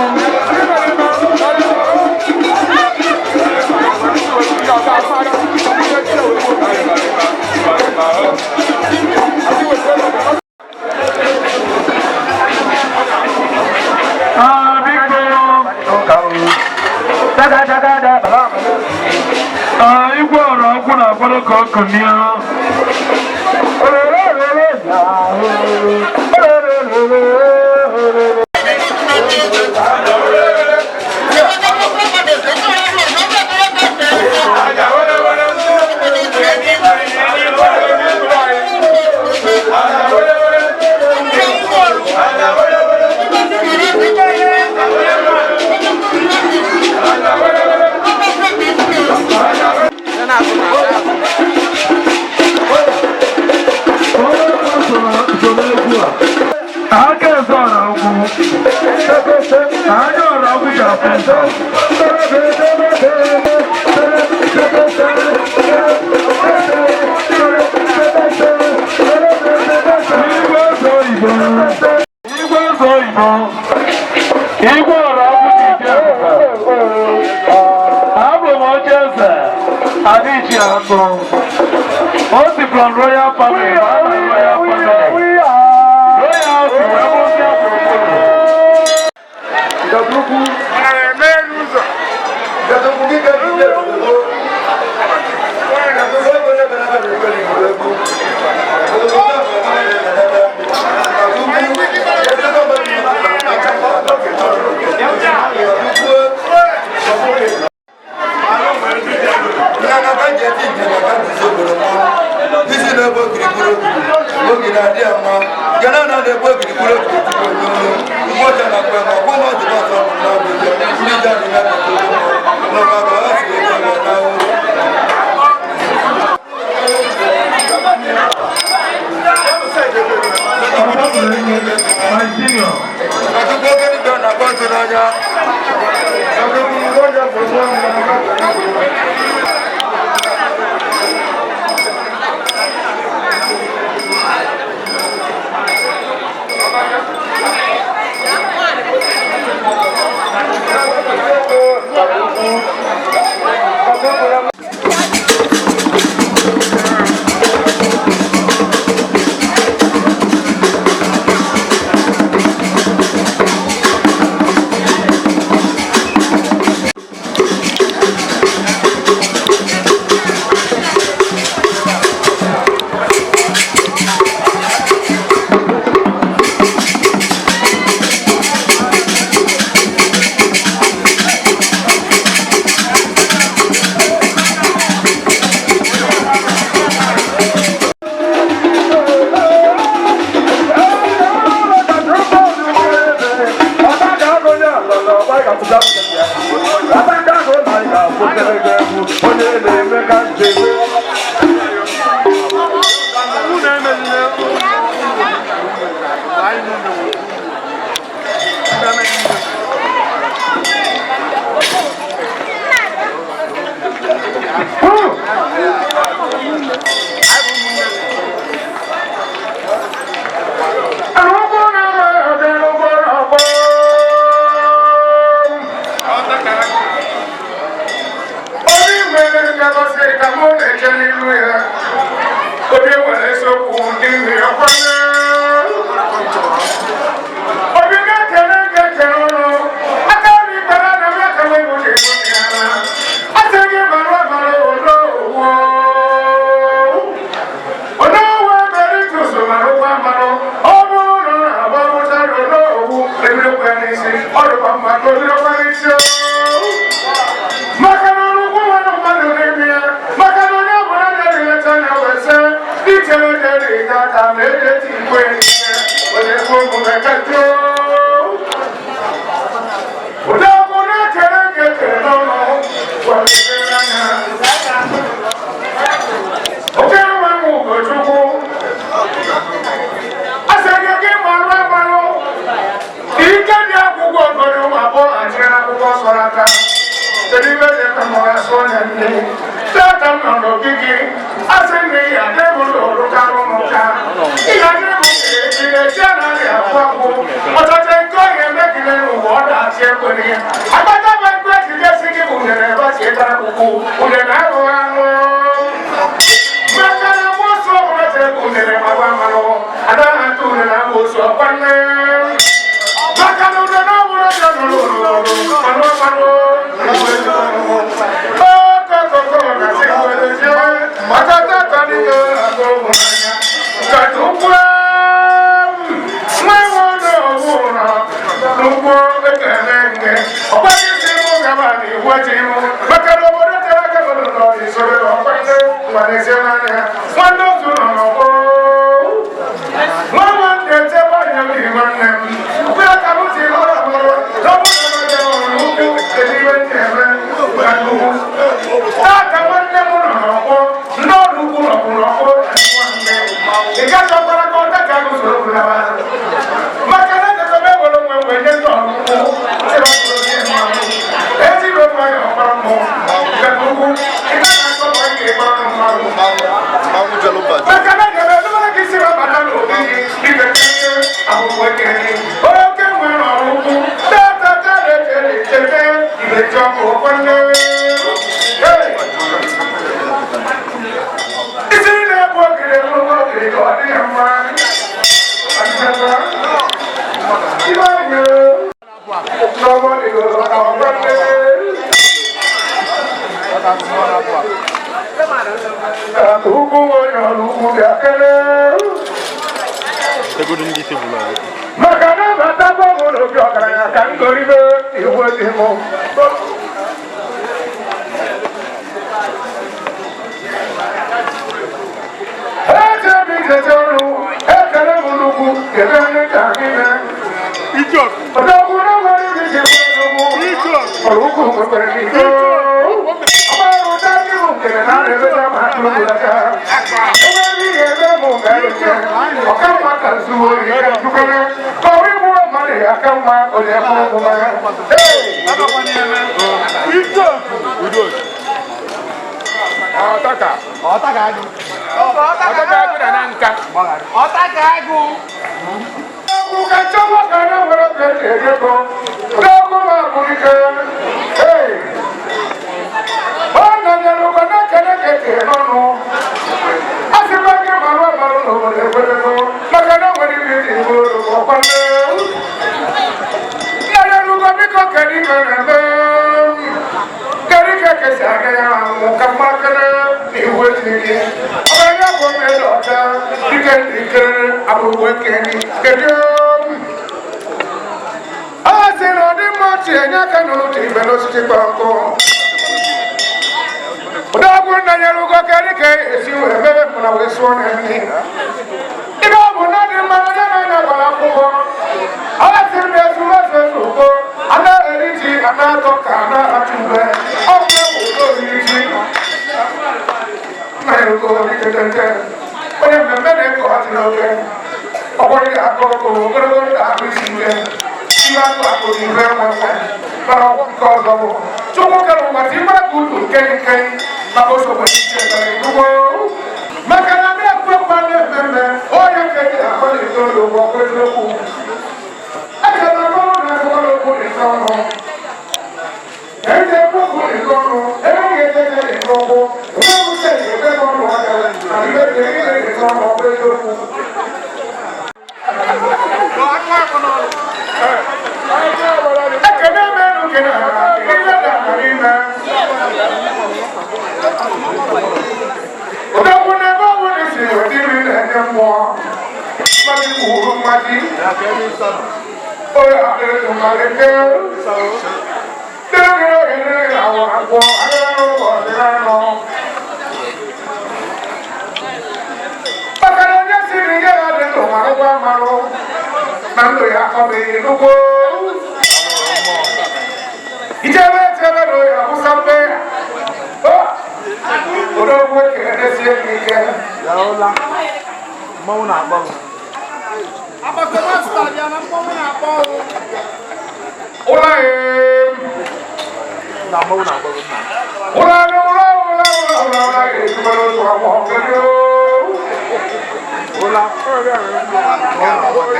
Ah, biko. Ah, igwe ọrụ ọkwụ na-akwado ka ọ kụnye. Aka eze ọra ụkwụ. Anya ọra ụkwụ ga-afụ ụzọ. Igwe eze oyibo. Igwe eze oyibo. Igwe ọra ụkwụ ji bịa ebube. Abụ m oche eze. Adichi atụ. O si from royal family. Royal family. Royal family. My senior. Ekwere ya agbata ma nkwe ejide si gị bụ unere ebe si ịtara akwụkwọ unere ahụ anụ maka na amoosu ọbụla chere ka unere gbagba mmanụ anaghị atụ unere amoosu ọkwa nne maka na unere ọbụla dị ọnụrụ mmanụ mmanụ okokoko na si ngweleje maka tata dịka akụ ụmụnanya nkata ụkwụ nwa nwe ọbụla n'ugbo ekele nge ọgbaghị isi mụ gaba na iwu eji mụ maka na obodo tere aka bụ n'ụlọ isoro ọkwa nne nwanne n'anya nwanne otu nọ n'ọgbọ nwa nwanne echebe anya gị nwanne m mgbe aka m si lọrọ mụrụ n'ọbụrụ na ọjọọ ọrụ ukwu kedu iwe ndị eme ugwu tata nwanne m nọ n'ọgbọ ndị ọrụ ukwu nọkwụ n'ọgbọ nwanne ị gaghị ọkwara ka ọ daka gị usoro bụlawa maka na ejekọba ewere onwe mgbe nye ndị ọrụ ukwu ezigbo mmanya ọkpọrọ mmụọ nke ukwu ị gaghị akọ ma ị ga-ekpọrọ mmadụ maka na ejebe elubere gị isi babata n'obi gị ibe kenye ahụhụ ekenye oke nwere ọrụ ukwu tata tara echere chete ibe ji ọkụ okwanne isi na-ebu ogiri bụrụ ogiri ka ọ dị ya mma maka na abatakwa m n'obi ọgaranya ka m goribe iwu dị m ejebi jeje ọrụ ekele m nnukwu kedu onye ka gị na ọdọgwu na nwere gị ji nnukwu ọrụ ukwu nwekwara gị ọrụ dadị m nkere na na-emeta ma atụrụlata enwere ihe ebe m ga-eche ọka mma ka zuo ori ka njukere ka ọrụ igbu mmadụ ya aka mma onye mụ ụmụ Ọtaka. Ọtaka agụ. Ọtaka agụ na nka. Ọtaka agụ. Ọgwụ ka nchọwa ka na nwere ka eji eri ego. N'ọgwụ ma bụrụ ike. Ee. Ọ nọnyere ụgwọ na-ekele ka eji n'ọnụ. A sịkwa gị marụ amarụ n'obodo ekwerego maka na o nwere ike iji igbo ọkwa nne. Nnọnyere ụgwọ biko kedu ike na-eme. Kedu ike kesi aga ya ahụ ka mmakere na iwu ejiri gị. Ọgaranya bụ mmiri ọcha dike ndikere abụrụ ekenyi kedu a sị na ọ dị mma chi enye aka n'ụlọ ibe n'osisi kpọrọ nkụ ụdọọgwụ nna nyere ugo kedu ka esi wee mebe mụna wee sụọ na mmiri ibe ọ bụ na dị mma na onye na-anya gbara akwụkwọ a sị na ezumezu ezugo a na-eri ji a na-atọ ka a na-achụ ube ọ bụ ụdọ oriri ji nna ya ugo diketete onye mmemme na-eko ọtị n'oge ọgbọrọ ya akọ ọkụ ogologo ndụ ahụ isi ike ihe akụ akụ na ibe nwe nwe mana ọgwụ nke ọzọ bụ chukwu kere ụwa ti mara ka utu nke nke maka osogbo ike mere ugbo maka na ndị ekwe mma na-ememme onye nke dị ahụ na-eto ụgwọ ọkụ eziokwu echeta ọrụ na akụkọ okwu dị n'ọnụ eze ekwu okwu dị n'ọnụ ebe ihe eze dị n'ụkwụ ebe nwute dị ebe n'ọnụ aka na ibe dị ihe dị n'ọnụ ọkụ eziokwu. Ekene mẹ́nu kene ilé dàgbà n'ime. Odogwu n'ebe ọbụ na esi weta iri na-enye mmụọ. Mmadụ kwuru mmaji. Onye adịrị mmalite. Dịrị ohere awụ agwọ agụrụ ụbọchị anọ. Maka na onye siri ihe ya dị ndụ marụkwa amarụ na ndụ ya akọbeghị nnukwu. Ijebe echebe na oyi awụsa mbe ya. Odogwu ekele sie gị ike. Mmanwụ na-akpọ m. Ụlọ em. Na mmanwụ na-akpọ m nna. Ụlọ ụlọ ụlọ ụlọ ụlọ ụlọ ezigbo otu agbọ kedu. Ụla.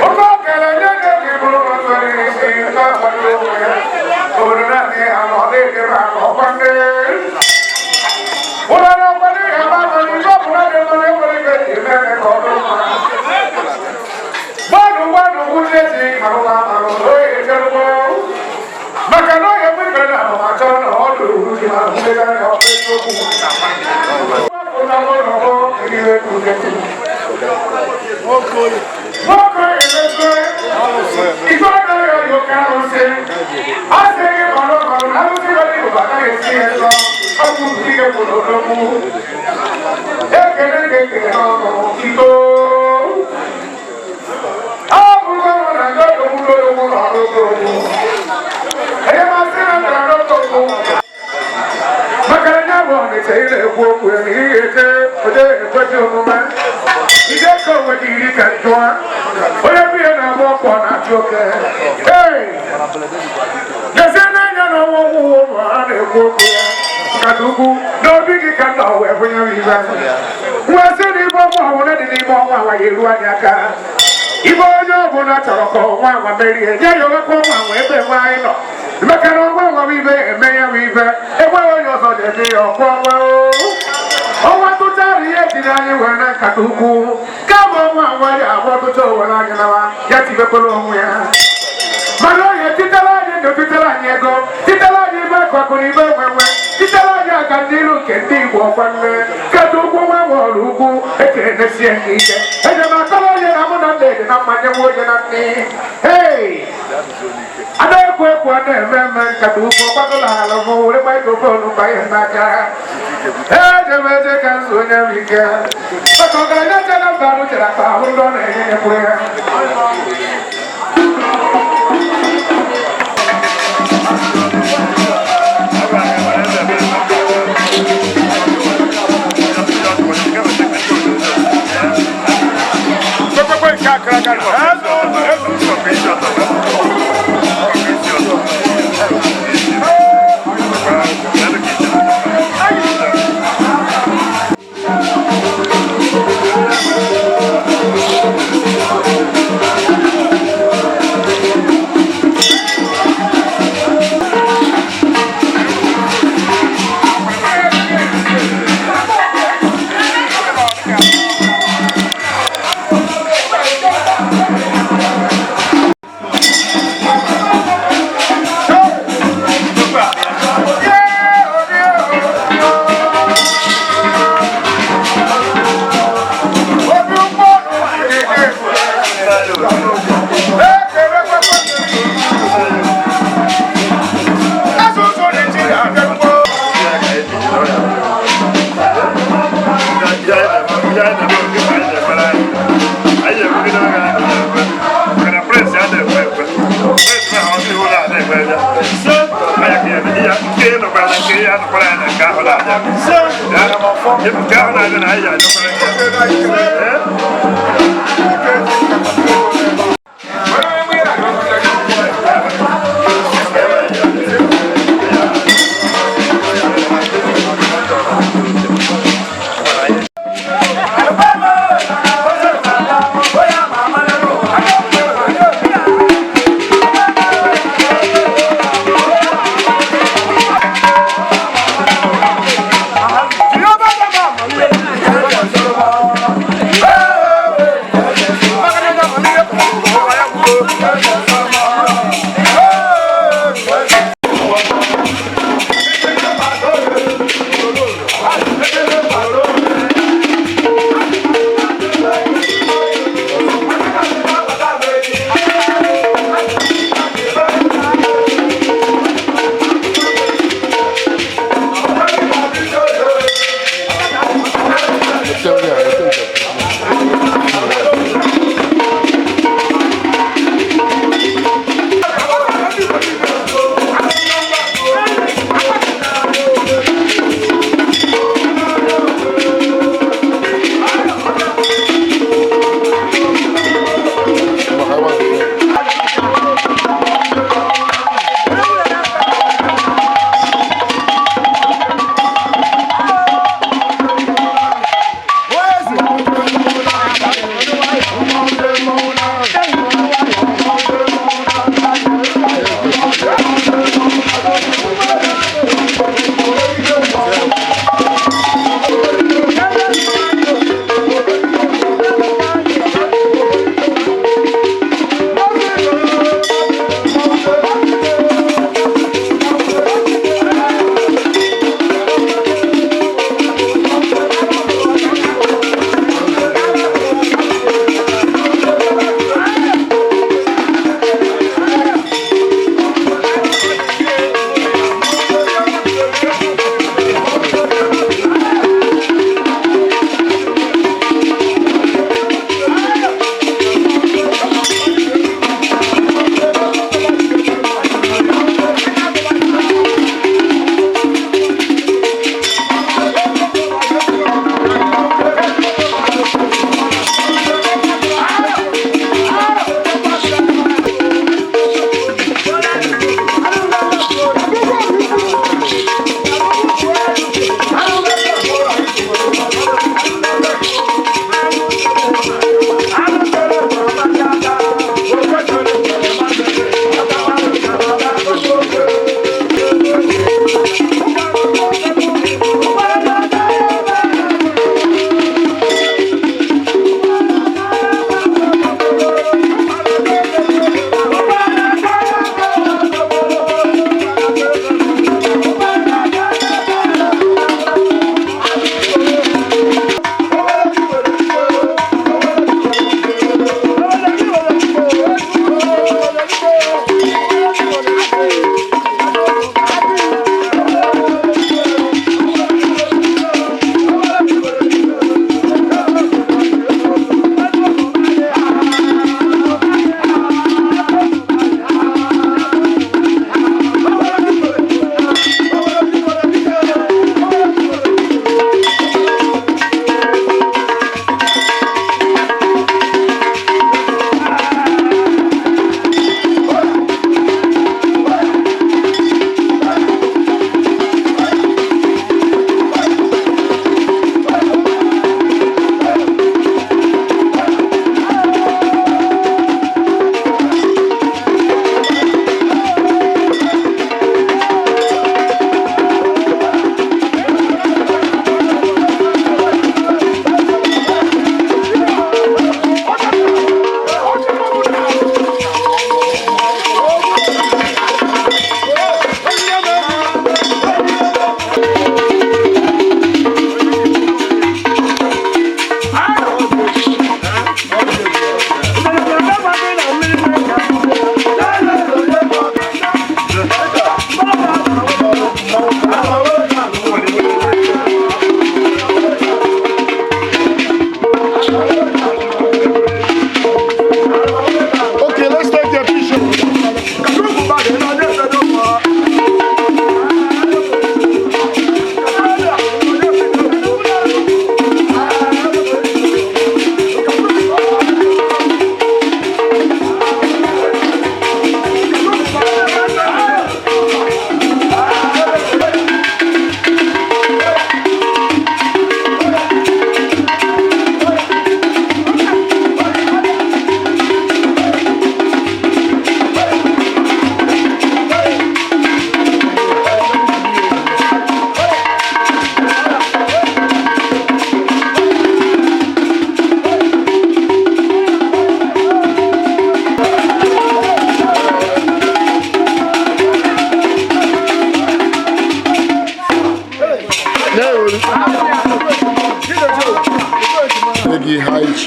Oke okele nye nye gị bụrụ otu onye isi na-akwado onwe ya. Thank you.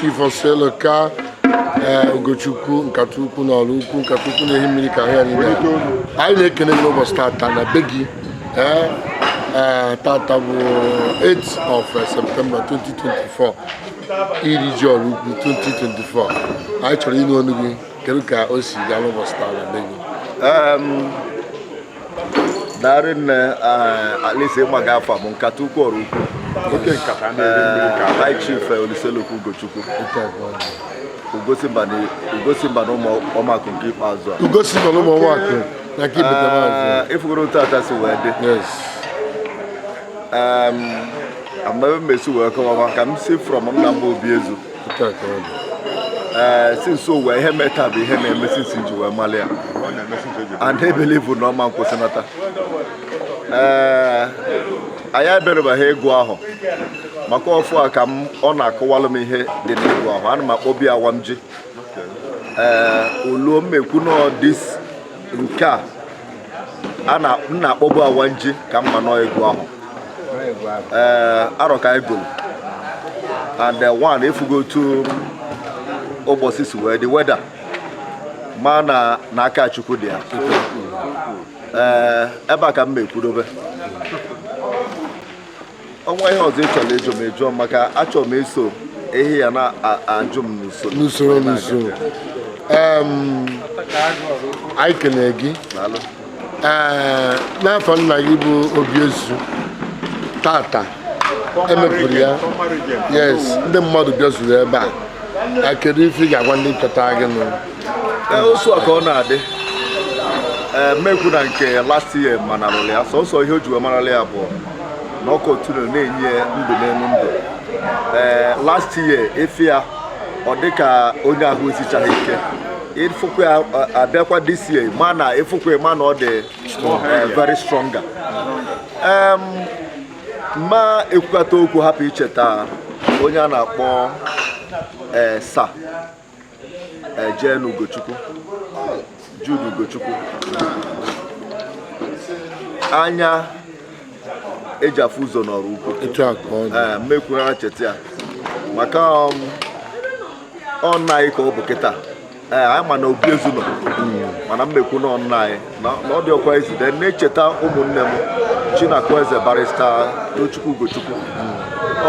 Chief Oseloka Ugochukwu Nkata Ukwu na Ọrụ Ukwu, Nkata Ukwu na-ehi mmiri ka ahụ ya niile. Anyị na-ekene gị n'ụbọchị tata na be gị. Ee, tata bụ 8 of September 2024, iri ji Ọrụ Ukwu 2024. Anyị chọrọ ịnụ ọnụ gị, kedu ka o si gaa n'ụbọchị taa na be gị? Darị nne, at least ịma gị afọ bụ Nkata Ukwu Ọrụ Ukwu. Oke nkata na-eri mmiri ka High Chief Oliselokwu Ugochukwu Ugosimba na ụmụ ọmakụ nke ikpeazụ a. Ugosimba na ụmụ ọmakụ na nke ikpeazụ. Ịfụgoro tata si wee dị. Amaghị m esi wee kọwa ka m si from nna m Obi Ezu. Ee, since o wee ihe meta bụ ihe na-eme since ji wee mali ya, and I believe na ọma nkwụsịnata. Ee, anyị abịarụbaghị egwu ahụ maka ọfụ a ka m ọ na-akọwalụ m ihe dị n'egwu ahụ. Ana m akpọ biya awam ji. Ee, oluo mmekwu nọ this nke a a na m na-akpọbu awa ji ka mma nọ egwu ahụ. Ee, arọ ka anyị goro and one efugo otu ụbọchị si wee dị, weda ma na n'aka Chukwu dị ya. Ee, ebe a ka m ma-ekwudobe. Ọnwa ihe ọzọ ị chọrọ ịjụ m, ịjụọ, maka achọrọ m iso ihe ya na-ajụ m n'usoro. N'usoro, n'usoro. Anyị kenere gị. Daalụ. Ee, n'afọ nna gị bụ Obiezu, tata emepụrụ ya. Yes, ndị mmadụ bịazuru ebe a. Kedu ife ị ga-agwa ndị chọtara gị nụ? Ee, osu a ka ọ na-adị. Ee, mmekwu na nke last year manarụrụ ya sọsọ ihe o ji wee marala ya bụ na ọ continue na-enye ndụ n'elu ndụ. Ee, last year efi ya ọ dị ka onye ahụ esichaghị ike, ịfụkwa ya abịakwa this year, ma na ịfụkwa ya ma na ọ dị very stronger. Ma ekwukata okwu hapụ icheta onye a na-akpọ Sir Jen Ugochukwu, Jude Ugochukwu, anya eji afụ ụzọ n'ọrụ ukwu. Etu a ka ọ dị. Ee, mmekwu ha cheta ya maka ọ nna anyị ka ọ bụ kịta. Ee, anyị ma na Obi Ezu nọ, mana mmekwu na nna anyị na ọ dị ọkwa izu de na-echeta ụmụnne m Chinakụ Eze, Barrister Tochukwu Ugochukwu,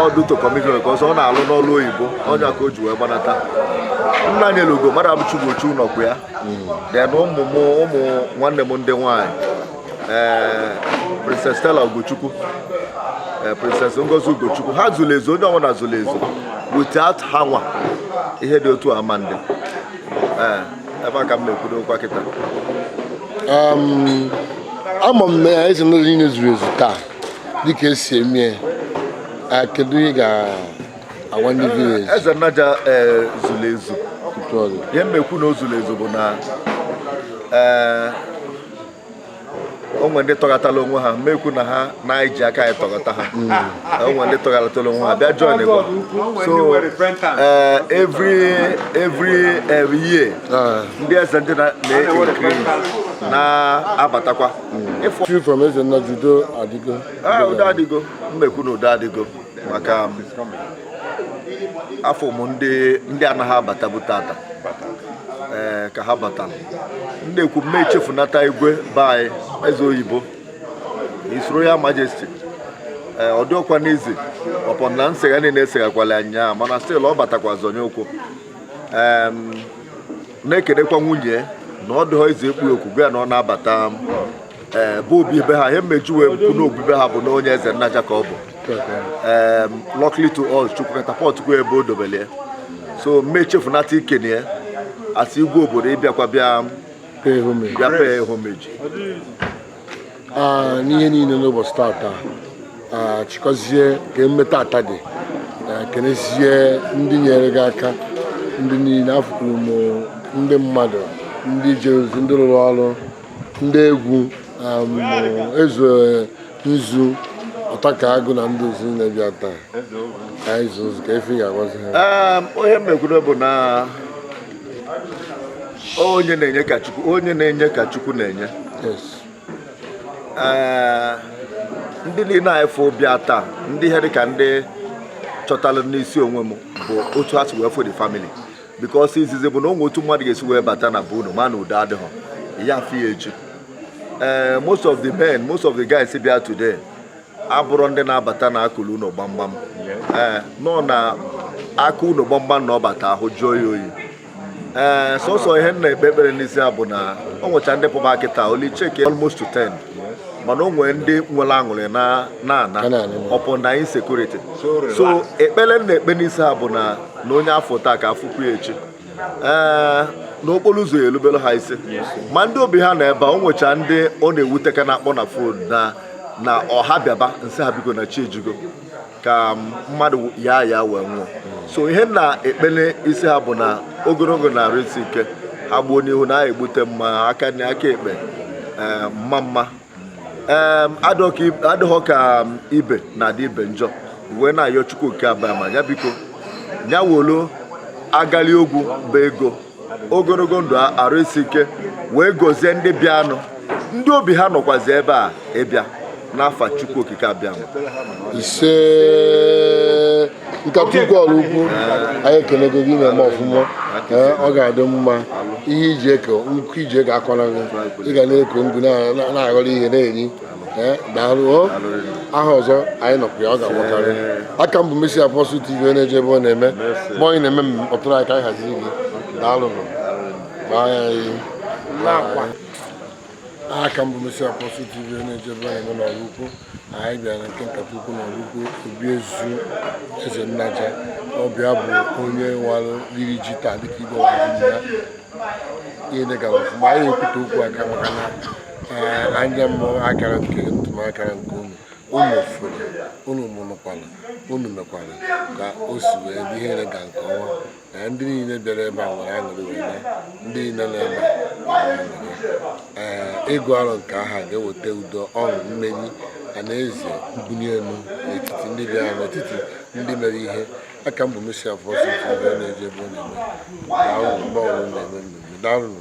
ọ duto commission ka ọzọ ọ na-alụ n'ọrụ oyibo, ọnya ka o ji wee gbanata. Nna anyị Elugo Madam Chugochu nọkwa ya. Then ụmụ m, ụmụ nwanne m ndị nwanyị, ee, Princess Stella Ugochukwu, ee, Princess Ngozi Ugochukwu, ha zuru ezu, onye ọbụla zuru ezu. Without ha nwa ihe dị otu a ma ndị. Ee, ebe a ka m na-ekwudokwa kịta. Ama m na ezinụlọ niile zuru ezu taa dịka esi eme ya. Kedu ihe ị ga-agwa ndị village? Eze Nnaja, ee, zuru ezu. Ihe mmekwu na o zuru ezu bụ na ee, o nwere ndị tọghatala onwe ha, mmekwu na ha na-eji aka anyị tọghata ha. O nwere ndị tọghatala onwe ha bịa join gwa. So every year ndị eze ndị na-increase na-abatakwa. Chief from Eze Nnaja, udo adịgo? Ah, udo adịgo. Mmekwu na udo adịgo maka afọ m ndị anaghị abatabu tata, ee, ka ha batara. Ndị ekwu m echefunata igwe be anyị, eze oyibo, His Royal Majesty. Ee, ọ dị ọkwa n'izi ọpọ na nsegha niile eseghakwala anya, mana still ọ batakwa zonye ụkwụ. Na-ekelekwa nwunye na ọ dịghọ izu ekpu okwu gwa ya na ọ na-abata. Ee, bụ obi ebe ha ihe mmeju wee kwu na obibe ha bụ na onye Eze Nnaja ka ọ bụ. Luckily to us, Chukwu catapult kwa ebe o dobele ya. So mme echefunata ikene ya asị igwe obodo ịbịakwa bịa bịa pay homage. N'ihe niile n'ụbọchị tata, chịkọzie ka emume tata dị, kenezie ndị nyere gị aka, ndị niile afụkwuru m, ndị mmadụ, ndị jere ozi, ndị rụrụ ọrụ, ndị egwu, eze nzu ọtaka agụ na ndị ozi na-ebịa taa anyị zụ ụzọ ka efe ga-agwazi ha. Onye mmekwuru bụ na onye na-enye ka Chukwu, onye na-enye ka Chukwu na-enye. Ee, ndị niile anyị fụ bịa taa, ndị ihe dịka ndị chọtara n'isi onwe m Bụ otu ha si wee fụ the family, because izizi bụ na onwe otu mmadụ ga-esi wee bata na be unu, ma na udo adịghọ ya, afụ ya echi. Ee, most of the men, most of the guys bịa today abụrụ ndị na-abata na akụlụ ụlọ gbamgbam. Ee, nọ na aka ụlọ gbamgbam na ọbata ahụ jụọ ya oyi. Ee, sọsọ ihe m na-ekpe ekpere n'isi ha bụ na o nwecha ndị pụba kịta oli cheke almost to 10, mana o nwee ndị nwere aṅụrị na na-ana ọpụ na insecurity. So ekpere m na-ekpe n'isi ha bụ na na onye afọ taa ka afụkwu ya echi, ee, n'okporo ụzọ ya elubere ha isi. Ma ndị obi ha nọ ebe a, o nwecha ndị ọ na-ewute ka na-akpọ na phone na na ọha bịaba nsị ha, biko, na chi ejugo ka mmadụ ya ya wee nwụọ. So ihe m na-ekpele isi ha bụ na ogologo na arụ isi ike ha gbuo n'ihu na ha egbute mma aka na aka ekpe. Ee, mma mma. Ee, adịghọ ka ibe na-adị ibe njọ, wee na-ayọ Chukwu nke abịa ma ya biko ya wolu agali ogwu bụ ego, ogologo ndụ, arụ isi ike, wee gọzie ndị bịanụ, ndị obi ha nọkwazi ebe a ịbịa n'afa Chukwu Okike abịa. Ise. Nkata ukwu ọrụ ukwu, anyị ekenego gị, na-eme ọfụma. Ee, ọ ga-adị mma. Ihe iji eko nkụ iji ego akọla gị, ị ga na-eko ngụ na-aghọrọ ihe na-eri. Ee, daalụ o. Aha ọzọ anyị nọkwa ya, ọ ga-agbakarị aka m bụ Messi Apostle TV, onye na-eje ebe ọ na-eme mgbe anyị na-eme kpọtụrụ anyị ka anyị haziri gị. Daalụ nụ. Gbaa ya anyị aka mbụ Messi Apostle TV, onye na-eje ebe ọ na-eme n'ọrụ ukwu. Anyị bịara na nke nkata ukwu n'ọrụ ukwu Obi Ezu Eze Nnaja. Ọbịa bụ onye nwara riri ji taa dịka igwe wazi ya, ihe dị gara ọfụma. Anyị ekwute okwu aka maka na ee, anya mmụọ akara nke ntụmakara nke unu unu fụrụ, unu mụnụkwara, unu mekwara ka o si wee dị ihe ga nke ọma na ndị niile bịara ebe a nwere aṅụrị wee na ndị niile nọ ebe a nwere aṅụrị. Ee, ịgụ arọ nke aha ga-eweta udo, ọṅụ, mmeri na eze mbuli elu n'etiti ndị bịara, n'etiti ndị mere ihe aka mbụ Messi Apostle TV, na-eje ebe ọ na-eme. Daalụ mgbe ọbụla na-eme mmemme. Daalụ.